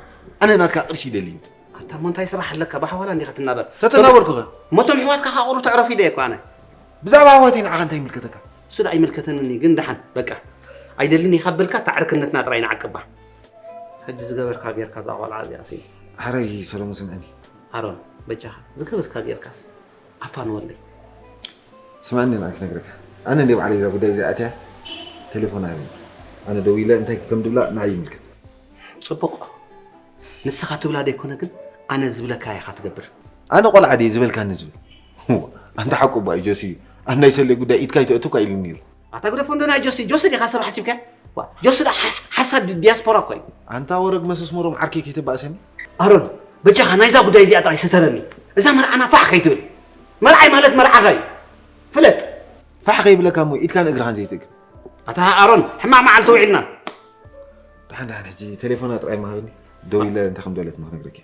ኣነ ናትካ ቅርሺ ይደሊ እዩ። ኣታ እሞ እንታይ ስራሕ ኣለካ? ብሓዋላ እንዲኻ ትናበር። ተተናበርኩኸ? እሞ እቶም ኣሕዋትካ ከኣ ቁሩብ ተዕረፉ ኢለ እኮ ኣነ። ብዛዕባ ኣሕዋተይ ንዓኻ እንታይ ይምልከተካ? እሱ ደኣ ኣይምልከተንን እዩ፣ ግን ደሓን በቃ። ኣይደልን እየ ካብ በልካ እታ ዕርክነትና ጥራይ ንዓቅባ። ሕጂ ዝገበርካ ጌርካ እዛ ቆልዓ እዚኣሲ። ሓራይ ሰሎሙን ስምዐኒ። ኣሮን፣ በጃኻ፣ ዝገበርካ ጌርካስ ኣፋንወለይ። ስማዕኒ፣ ንዓይ ክነግረካ። ኣነ እንደ ባዕለይ እዛ ጉዳይ እዚኣ ኣትያ፣ ቴሌፎን ኣይብሉ። ኣነ ደዊለ እንታይ ከም ድብላ ንዓይ ይምልከት። ጽቡቕ። ንስኻ ትብላ ደይኮነ ግን፣ ኣነ ዝብለካ ኢኻ ትገብር። ኣነ ቆልዓ ድየ ዝበልካኒ ዝብል? እዋ፣ ኣንታ ሓቁ እባ እዩ ጆሲ። ኣብ ናይ ሰሌ ጉዳይ ኢድካ ይተእቱ እኳ ኢሉኒ ነይሩ። ኣታ ግደፎ እንዶ ናይ ጆሲ፣ ጆሲ ዲኻ ሰብ ሓሲብካ? ዋ፣ ጆሲ ዳ ሓ-፣ ሓሳድ ዲያስፖራ እኮ እዩ። ኣንታ ወረግ መሰስ መሮም ዓርከይ ከይተባእሰኒ። ኣሮን፣ በጃኻ ናይዛ ጉዳይ እዚኣ ጥራይ ስተረኒ። እዛ መርዓና ፋሕ ከይትብል። መርዓይ ማለት መርዓኻ እዩ። ፍለጥ። ፋሕ ከይብለካ እሞ ኢድካን እግርኻን ዘይትእግር። ኣታ ኣሮን፣ ሕማቕ መዓልቲ ውዒልና። ደሓን፣ ደሓን፣ ሕጂ ቴሌፎና ጥራይ መሃብኒ። ደው ኢለ እንታይ ከም ደለት ክነግረኪ።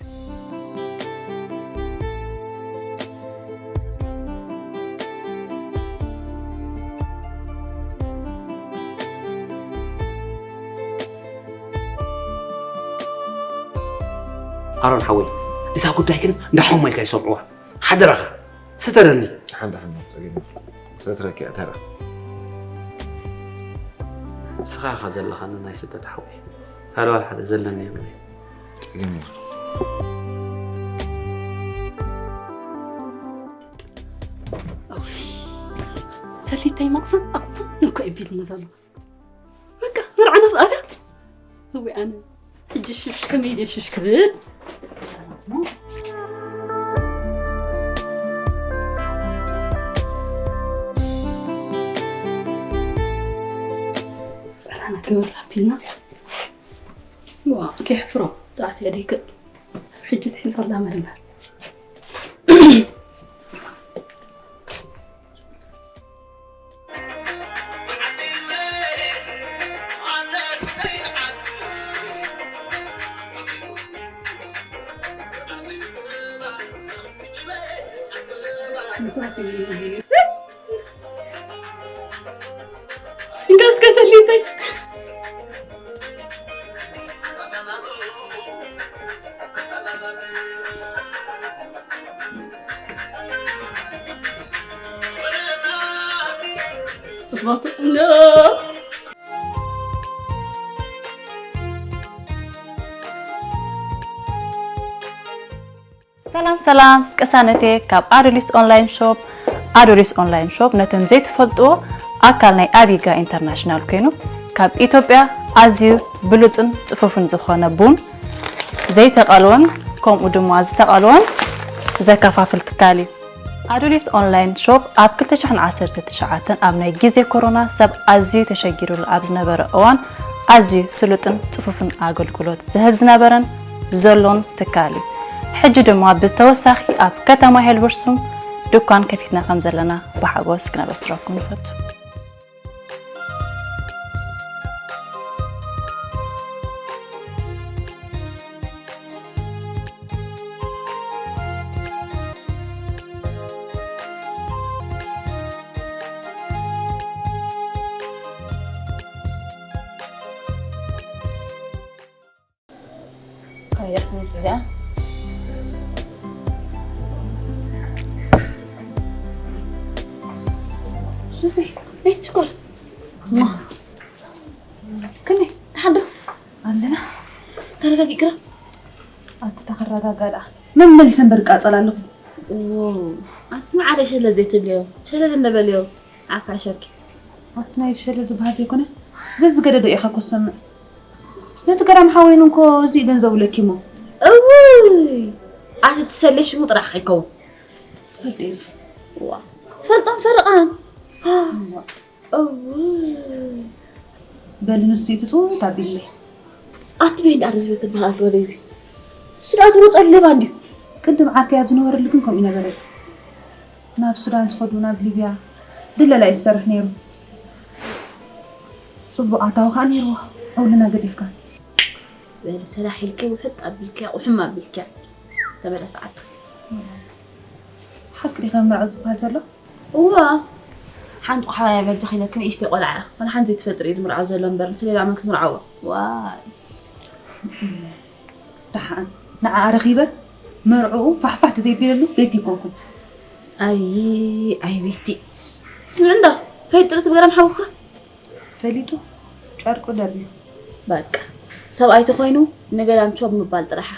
ኣሮን ሓወይ፣ እዛ ጉዳይ ግን እንዳሓወይ ከይሰምዕዋ። ሓደራኻ፣ ስተረኒ። ሓንዳ ሓንዳ ጸገም። ሰትረኪ ኣተራ። ንስኻ ኢኻ ዘለኻኒ ናይ ስደት ሓወይ። ካልእ ዋላ ሓደ ዘለኒ የብለይ። ጸገም የብሉ። ሰሊተይ መቕሰን ኣቕስን እኮ እዩ ቢልኒ ዘሎ። በቃ፣ መርዓና ሰዓታ። እወ፣ ኣነ ሕጂ ሽሽ ከመይ ኢለ ሽሽ ክብል? ጸናና ክብል ኣቢልና። ዋ፣ ከየሕፍሮ፣ ጻዕሲ ደይክእል። ሕጂ ትሒዛ ኣላ መርመር። እንካ እስከ ሰሊተይ። ጽቡቕ። ሰላም ሰላም፣ ቅሳነቴ ካብ ኣዶሊስ ኦንላይን ሾፕ። ኣዶሊስ ኦንላይን ሾፕ ነቶም ዘይትፈልጥዎ ኣካል ናይ ኣቢጋ ኢንተርናሽናል ኮይኑ፣ ካብ ኢትዮጵያ ኣዝዩ ብሉጽን ጽፉፍን ዝኾነ ቡን ዘይተቐልወን፣ ከምኡ ድማ ዝተቐልወን ዘከፋፍል ትካል እዩ። ኣዶሊስ ኦንላይን ሾፕ ኣብ ክልተ ሽሕን ዓሰርተ ትሽዓተን ኣብ ናይ ግዜ ኮሮና ሰብ ኣዝዩ ተሸጊሩሉ ኣብ ዝነበረ እዋን ኣዝዩ ስሉጥን ጽፉፍን ኣገልግሎት ዝህብ ዝነበረን ዘሎን ትካል እዩ። ሕጂ ድማ ብተወሳኺ ኣብ ከተማ ሄልበርሱም ድኳን ከፊትና ከም ዘለና ብሓጎስ ክነበስረኩም ንፈቱ። ካይዳ ትምህርቲ እዚኣ። ሱዚ፣ ቤት ሽኮር። እማ። ከመይ? ደሓን ዶ? ኣለና። ተረጋጊ ግራ። ኣንቲ ተኸረጋጋ ደኣ። መመሊሰ እምበር እቃጸል ኣለኹ። ዎ፣ ኣንቲ መዓረ ሸለል ዘይትብልዮ። ሸለል እንደ በልዮ። ዓፋሸኪ። ኣንቲ ናይ ሸለል ዝበሃል ዘይኮነ፣ ዘዝገደዶ ኢኻ እኮ ትሰምዕ። ነቲ ገዳም ሓወይኑ እንኮ እዚ ገንዘቡ ለኪሞ። እውይ! ኣቲ ትሰሊ ሽሙ ጥራሕ ከይከውን። ትፈልጥ ኢኺ። ዋ፣ ፈልጦም ፈረቓን። እውይ! በሊ ንሱ እዩ ትጽውት ኣቢለይ። ኣቲ በይ እንዳረበ ክበሃል ወደ እዚ። እሱ ደኣ ዝሮ ጸለባ እንዲዩ። ቅድም ዓርከይ ኣብ ዝነበረሉ ግን ከምኡ ይነበረ። ናብ ሱዳን ዝኸዱ፣ ናብ ሊብያ ድለላ እዩ ዝሰርሕ ነይሩ። ጽቡቕ ኣታዊ ከኣ ነይርዎ። ኣውልና ገዲፍካ። በሊ ሰላሕ ኢልኪ ውሕጥ ኣቢልኪያ፣ ቁሕም ኣቢልኪያ። ተመለስ ዓድኺ። ሓቂ ዲኻ መርዓው ዝበሃል ዘሎ? እዋ፣ ሓንቲ ቆሓባይ በጃኺ ኢለኪ ንእሽተይ ቆልዓ እያ። ዋላ ሓንቲ ዘይትፈልጥ ርእዩ ዝምርዓው ዘሎ እምበር፣ ንስለ ሌላ መን ክትምርዓዎ? ዋይ። ደሓን፣ ንዓኣ ረኺበ መርዕኡ ፋሕፋሕ ተዘይቢለሉ ቤቲ ይኮንኩን። ኣይ፣ ኣይ ቤቲ። ስምዒ እንዶ፣ ፈሊጡ ዶ እቲ ገዳም ሓውኻ? ፈሊጡ፣ ጨርቁ ደርብዩ። በቃ፣ ሰብኣይ ተኾይኑ ንገዳም ቾብ ምባል ጥራሓ።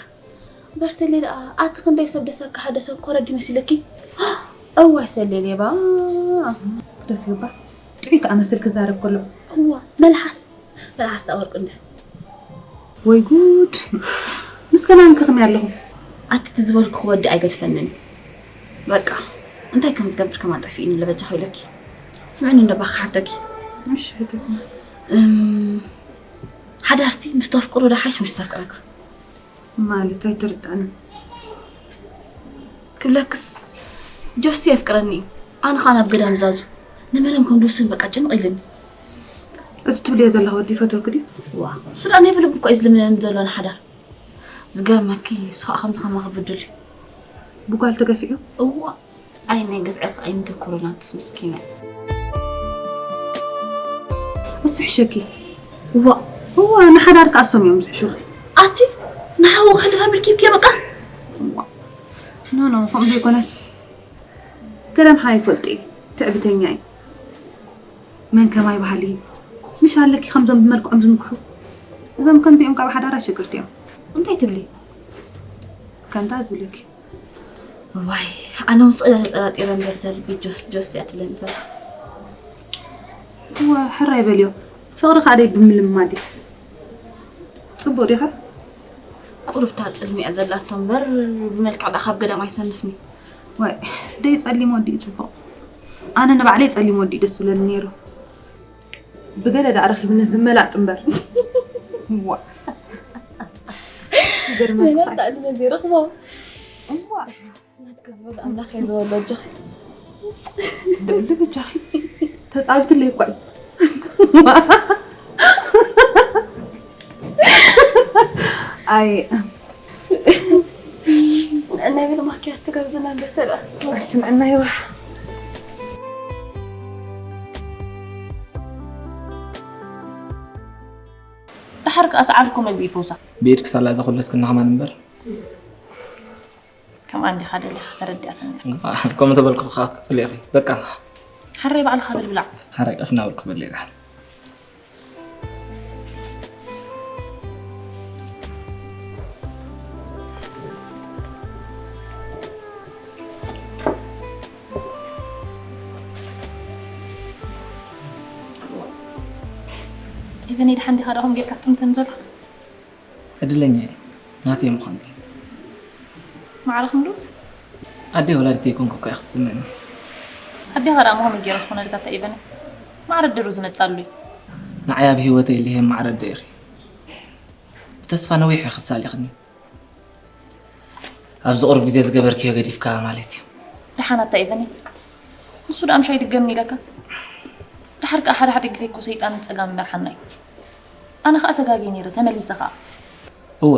በርተሌ ደኣ፣ ኣቲ ክንደይ ሰብ ደሰካ ሓደ ሰብ ኮረዲ መሲለኪ? እዋይ ሰሌ ሌባ። ክደፍዮ እባ። ጥዑይ ከኣ መስል ክዛረብ ከሎ። እዋ፣ መልሓስ። መልሓስ ደኣ ወርቂ እንድሕር። ወይ ጉድ። ምስ ከማን ከ ከመይ ኣለኹም? ኣቲ እቲ ዝበልኩ ክወዲ ኣይገድፈንን። በቃ፣ እንታይ ከም ዝገብር ከማን ጠፊእኒ ለበጃ ኮይለኪ። ስምዕኒ እንዶ እባ ክሓተኪ። እሺ፣ ሕተትኒ። እም፣ ሓዳርቲ ምስ ተፍቅሮ ዶ ሓይሽ ምስ ተፍቅረካ? ማለት ኣይተረዳእንን። ክብለክስ ጆሲ የፍቅረኒ እዩ። ኣነ ኸኣ ናብ ገዳም ዛዙ ንመነም ከም ድውስን በቃ ጭንቕ ኢልኒ። እዚ ትብልዮ ዘለኻ ወዲ ይፈትወኪ ድዩ? ዋ፣ እሱ ደኣ ናይ ብልቢ እኮ እዩ ዝልምነኒ ዘሎ ንሓዳር። ዝገርመኪ፣ እሱ ኸኣ ከምዚ ከማኺ ብድል እዩ። ብጓል ተገፊዑ? እዋ፣ ኣይ ናይ ገፍዐ ኸኣ ኣይንተኩሮ ናትስ ምስኪና። እሱ ሕሸኪ። እዋ፣ እዋ፣ ንሓዳር ከኣ እሶም እዮም ዝሕሹኺ። ኣቲ፣ ንሓዉ ክሕልፍ ኣቢልኪ ይብኪ በቃ። እዋ። ኖ፣ ኖ፣ ከምኡ ዘይኮነስ። ገዳም ሓይ ይፈልጥ እዩ። ትዕቢተኛ እዩ። መን ከማይ በሃሊ። ምሽ ኣለኪ ከምዞም ብመልክዖም ዝምክሑ። እዞም ከምዚኦም ካብ ሓዳር ኣሸገርቲ እዮም። እንታይ ትብሊ? ከምታ ትብለኪ። ዋይ፣ ኣነ እውን ስቕ ኢለ ተጠራጢረ እምበር፣ ዘልቢ ጆስ፣ ጆስ እያ ትብለኒ ዘላ። እዋ፣ ሕራይ በልዮ። ፍቕሪ ከኣ ደይ ብምልማድ እዩ። ጽቡቕ ዲኻ? ቁሩብታ ጽልሚ እያ ዘላቶ እምበር፣ ብመልክዕ ደኣ ካብ ገዳም ኣይሰንፍኒ። ዋይ፣ ደይ ጸሊም ወዲ እዩ ጽቡቕ። ኣነ ንባዕለይ ጸሊም ወዲ እዩ ደስ ዝብለኒ ነይሩ። ብገለ ደኣ ረኺብኒ ዝመላጥ እምበር። ዋ። ይገርመካ። መላጥ ዕድመ ዘይረኽቦ። እዋ። ናትኪ ዝበል ኣምላኽ እየ ዝወሎ ኣጆኺ። ልብሊ በጃኺ። ተጻብትለይ እኳ እዩ። ኣይ። ንዕናይ በል ማኪያቶ ጋብዝና እንዶ ተደኣ። ኣቲ ንዕናይ ዋ። ደሓር ከኣ ሰዓርኩ መግቢ ይፈውሳ። ብኢድኪ ሳላ እዚ ኩሉ እስክና ከማን እምበር። ከምኣ እንዲኻ ደሊኻ ተረዲኣትኒ። ከምኡ ተበልኩ ከኣ ክትቅጽሊ ኢኺ። በቃ። ሓራይ ባዕልኻ በል ብላዕ። ሓራይ ቀስ እናበልኩ በል ኢኻ። ኢቨን፣ ድሓን ዲኻ ደኹም ጌርካ ትጥምተን ዘለኻ? ዕድለኛ እየ፣ ናተይ ምዃንኪ። ማዕረ ክንዱ? ኣደይ ወላዲተይ ኮንኩ እኮ እያ ክትስምዕኒ። ኣዴኻ ደኣ ምዃኑ ገይረ ዝኾነ ልታታ ኢቨን። ማዕረ ድሩ ዝመጻሉ እዩ። ንዓይ ኣብ ህይወተይ ልሄም ማዕረ ኣደ ኢኺ። ብተስፋ ነዊሕ ኢኺ ክሳሊኽኒ። ኣብዚ ቁሩብ ግዜ ዝገበርክዮ ገዲፍካ ማለት እዩ። ደሓን ኣታ ኤቨኒ፣ ንሱ ደኣ ምሽ ኣይድገምን ኢለካ። ደሓር ከኣ ሓደ ሓደ ግዜ እኮ ሰይጣንን ጸጋምን ይመርሓና እዩ። ኣነ ከኣ ተጋግየ ነይረ፣ ተመሊሰ ከኣ። እወ፣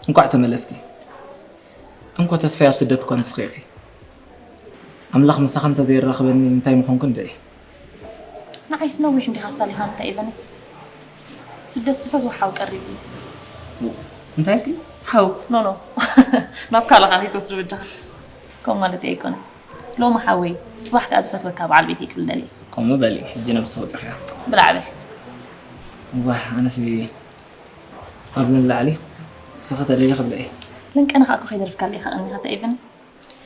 እንቋዕ ተመለስኪ። እንኮ ተስፋይ ኣብ ስደት እኮ ንስኺ ኢኺ። ኣምላኽ ምሳኺ እንተዘየራኽበኒ እንታይ ምኾንኩ እንድዒ። ንዓይስ ነዊሕ እንዲኻ ኣሳሊኻኒ እታ ኤቨኒ። ስደት ዝፈትዎ ሓው ቀሪቡ። እንታይ ኢልኪ? ሓው? ኖ፣ ኖ። ናብ ካልእ ከኣ ከይትወስዶ በጃኻ። ከምኡ ማለተይ ኣይኮነን። ሎሚ ሓወይ፣ ጽባሕ ከኣ ዝፈትወካ በዓል ቤተይ ክብል ደልየ። ከምኡ በሊ፣ ሕጂ ነብሲ ወጺኽያ። ብላዕ በል። እዋ፣ ኣነሲ ኣብዚ ንላዕሊ፣ ንስኺ ተደሊኺ ብልዒ። ለንቀነ ከኣ እኮ ከይደርፍካለይ ኢኻ ቀኒኻ እታ ኤቨኒ።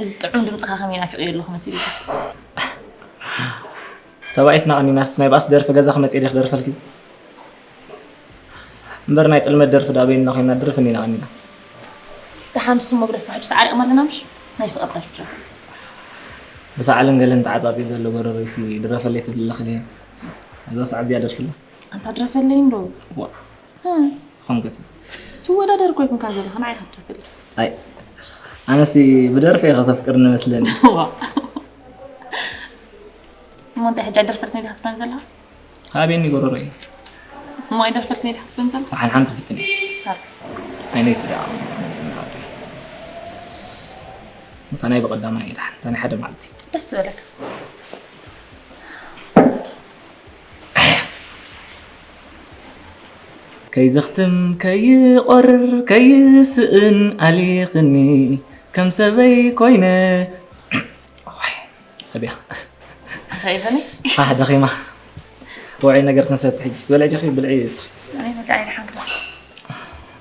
እዚ ጥዑም ድምጽኻ ከመይ ናፊቐዮ ኣለኹ መሲሉካ። ተባኢስና ቀኒናስ ናይ ባእሲ ደርፊ ገዛኺ መጺኤ ድየ ክደርፈልኪ? እምበር ናይ ጥልመት ደርፊ ደኣ በይንና ኮይንና ድርፍ እንዲና ቀኒና። ደሓን ንሱ እሞ ግደፎ፣ ሕጂ ተዓሪቕና ኣለና ምሽ? ናይ ፍቕሪ ደርፊ ድረፍ። ብሳዕልን ገለን ተዓጻጺ ዘሎ ጎረሮይሲ ድረፈለይ ትብሊ ኣለኺ ድየ? ኣብዛ ሰዓት እዚኣ ደርፍለ። ኣንታ ድረፈለይ እንዶ። ዋ። እ። ትኾን ገቲ። ትወዳደር እኮ ኣይኮንካን ዘለኻ፣ ንዓይ ኢኻ ትደርፈልኒ። ኣይ፣ ኣነሲ ብደርፊ ኢኻ ተፍቅርኒ መስለኒ። ዋ። እሞ እንታይ ሕጂ ኣይደርፈልክን ኢኻ ትብለኒ ዘለኻ? ሃብየኒ ጎረሮይ። እሞ ኣይደርፈልክን ኢኻ ትብለኒ ዘለኻ? ደሓን ሓንቲ ክፍትን እየ። ሃብ። ኣይነይቲ ደኣ። እታ ናይ ብቐዳማይ እየ ደሓን፣ እታ ናይ ሓደ መዓልቲ። ደስ ዝበለካ። ከይዘኽትም ከይቖርር ከይስእን ኣሊኽኒ ከም ሰበይ ኮይነ። ዋይ፣ ኣብያ። እንታይ ይበኒ? ኣህ፣ ደኺማ። ውዑይ ነገር ክንሰቲ ሕጂ ትበልዒ ዲኺ? ብልዒ እስኺ። ኣነ በቃ ኣይደሓንኩ።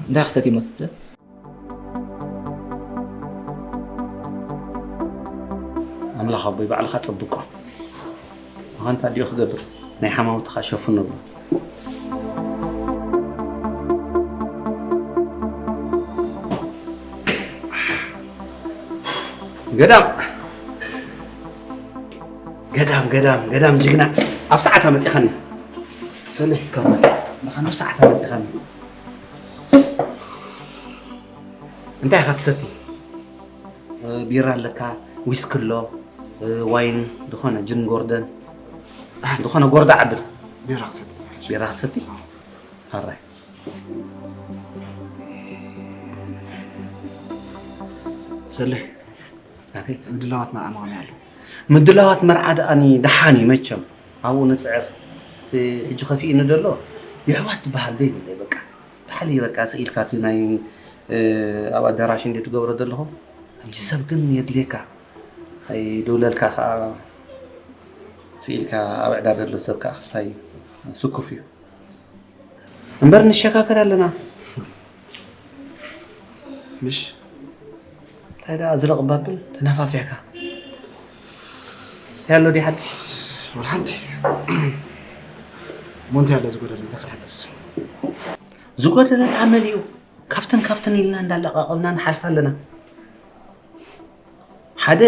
እንታይ ክሰቲ መስቲ? ኣምላኽ ኣቦይ ባዕልኻ ጸብቆ። ኣንታ ኣዲኡ ክገብር ናይ ሓማውትኻ ሸፍኖ ኣሎ። ገዳም ገዳም ገዳም ገዳም ጅግና፣ ኣብ ሰዓታ መጺኻኒ። ሰሌ፣ ከመይ? ደሓን ኣብ ሰዓታ መጺኻኒ። እንታይ ኢኻ ትሰቲ? እ፣ ቢራ ኣለካ፣ ዊስኪ ኣሎ፣ እ፣ ዋይን፣ ዝኾነ ጅን ጎርደን፣ ደሓን ዝኾነ ጎርዳ ዓብል። ቢራ ክሰቲ። ቢራ ክትሰቲ? ሃራይ። ሰሌ፣ ኣቤት። ምድላዋት መርዓ ምዃኑ ኣሎ። ምድላዋት መርዓ ደኣኒ ደሓን እዩ መቸም። ኣብኡ ንጽዕር። እቲ ሕጂ ከፊእኒ ዘሎ የሕዋት ትበሃል ደይ ንለይ በቃ። ደሓን እዩ በቃ ስኢልካ እቲ ናይ፣ እ፣ ኣብ ኣዳራሽ እንዲ ትገብሮ ዘለኹም። ሕጂ ሰብ ግን የድልየካ። ኣይድውለልካ ከኣ ስኢልካ ኣብ ዕዳ ዘሎ ሰብ ከኣ ክስታይ ስኩፍ እዩ። እምበር ንሸጋገር ኣለና። ምሽ? እንታይ ደኣ ዝለቕ ባብል ተነፋፊሕካ። እንታይ ኣሎ ድዩ ሓድሽ? ወላ ሓንቲ። እሞ እንታይ ኣሎ ዝጎደለ እንታይ ክሕግዝ? ዝጎደለ ደኣ መሊኡ። ካብትን ካብትን ኢልና እንዳለቓቐልና ንሓልፍ ኣለና። ሓደ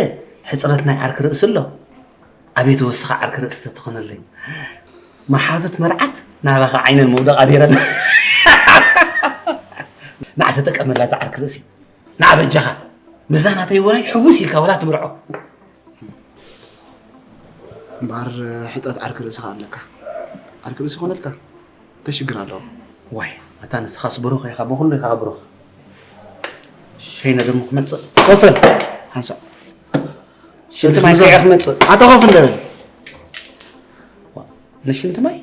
ሕጽረት ናይ ዓርኪ ርእሲ ኣሎ። ኣቤት ወስኻ ዓርኪ ርእሲ ተትኾነለይ። መሓዙት መርዓት ናባኻ ዓይነን መውደቓ ነይረን። ንዓ ተጠቀመላ እዛ ዓርኪ ርእሲ። ንዓ በጃኻ። ምስዛ ናተይ ውራይ ሕውስ ኢልካ ወላ ትምርዖ። እምበኣር ሕጽረት ዓርኪ ርእሲ ከኣ ኣለካ። ዓርኪ ርእሲ ይኾነልካ? እንታይ ሽግር ኣለዎ? ዋይ፣ ኣታ ንስኻስ ብሩኽ ኢኻ፣ ብኹሉ ኢኻ ብሩኽ። ሸይነ ደሞ ክመጽእ። ኮፈል፣ ሓንሳእ። ሽንቲ ማይ ከይኣ ክመጽእ። ኣታ ኮፍ እንደ በል። ዋ፣ ንሽንቲ ማይ?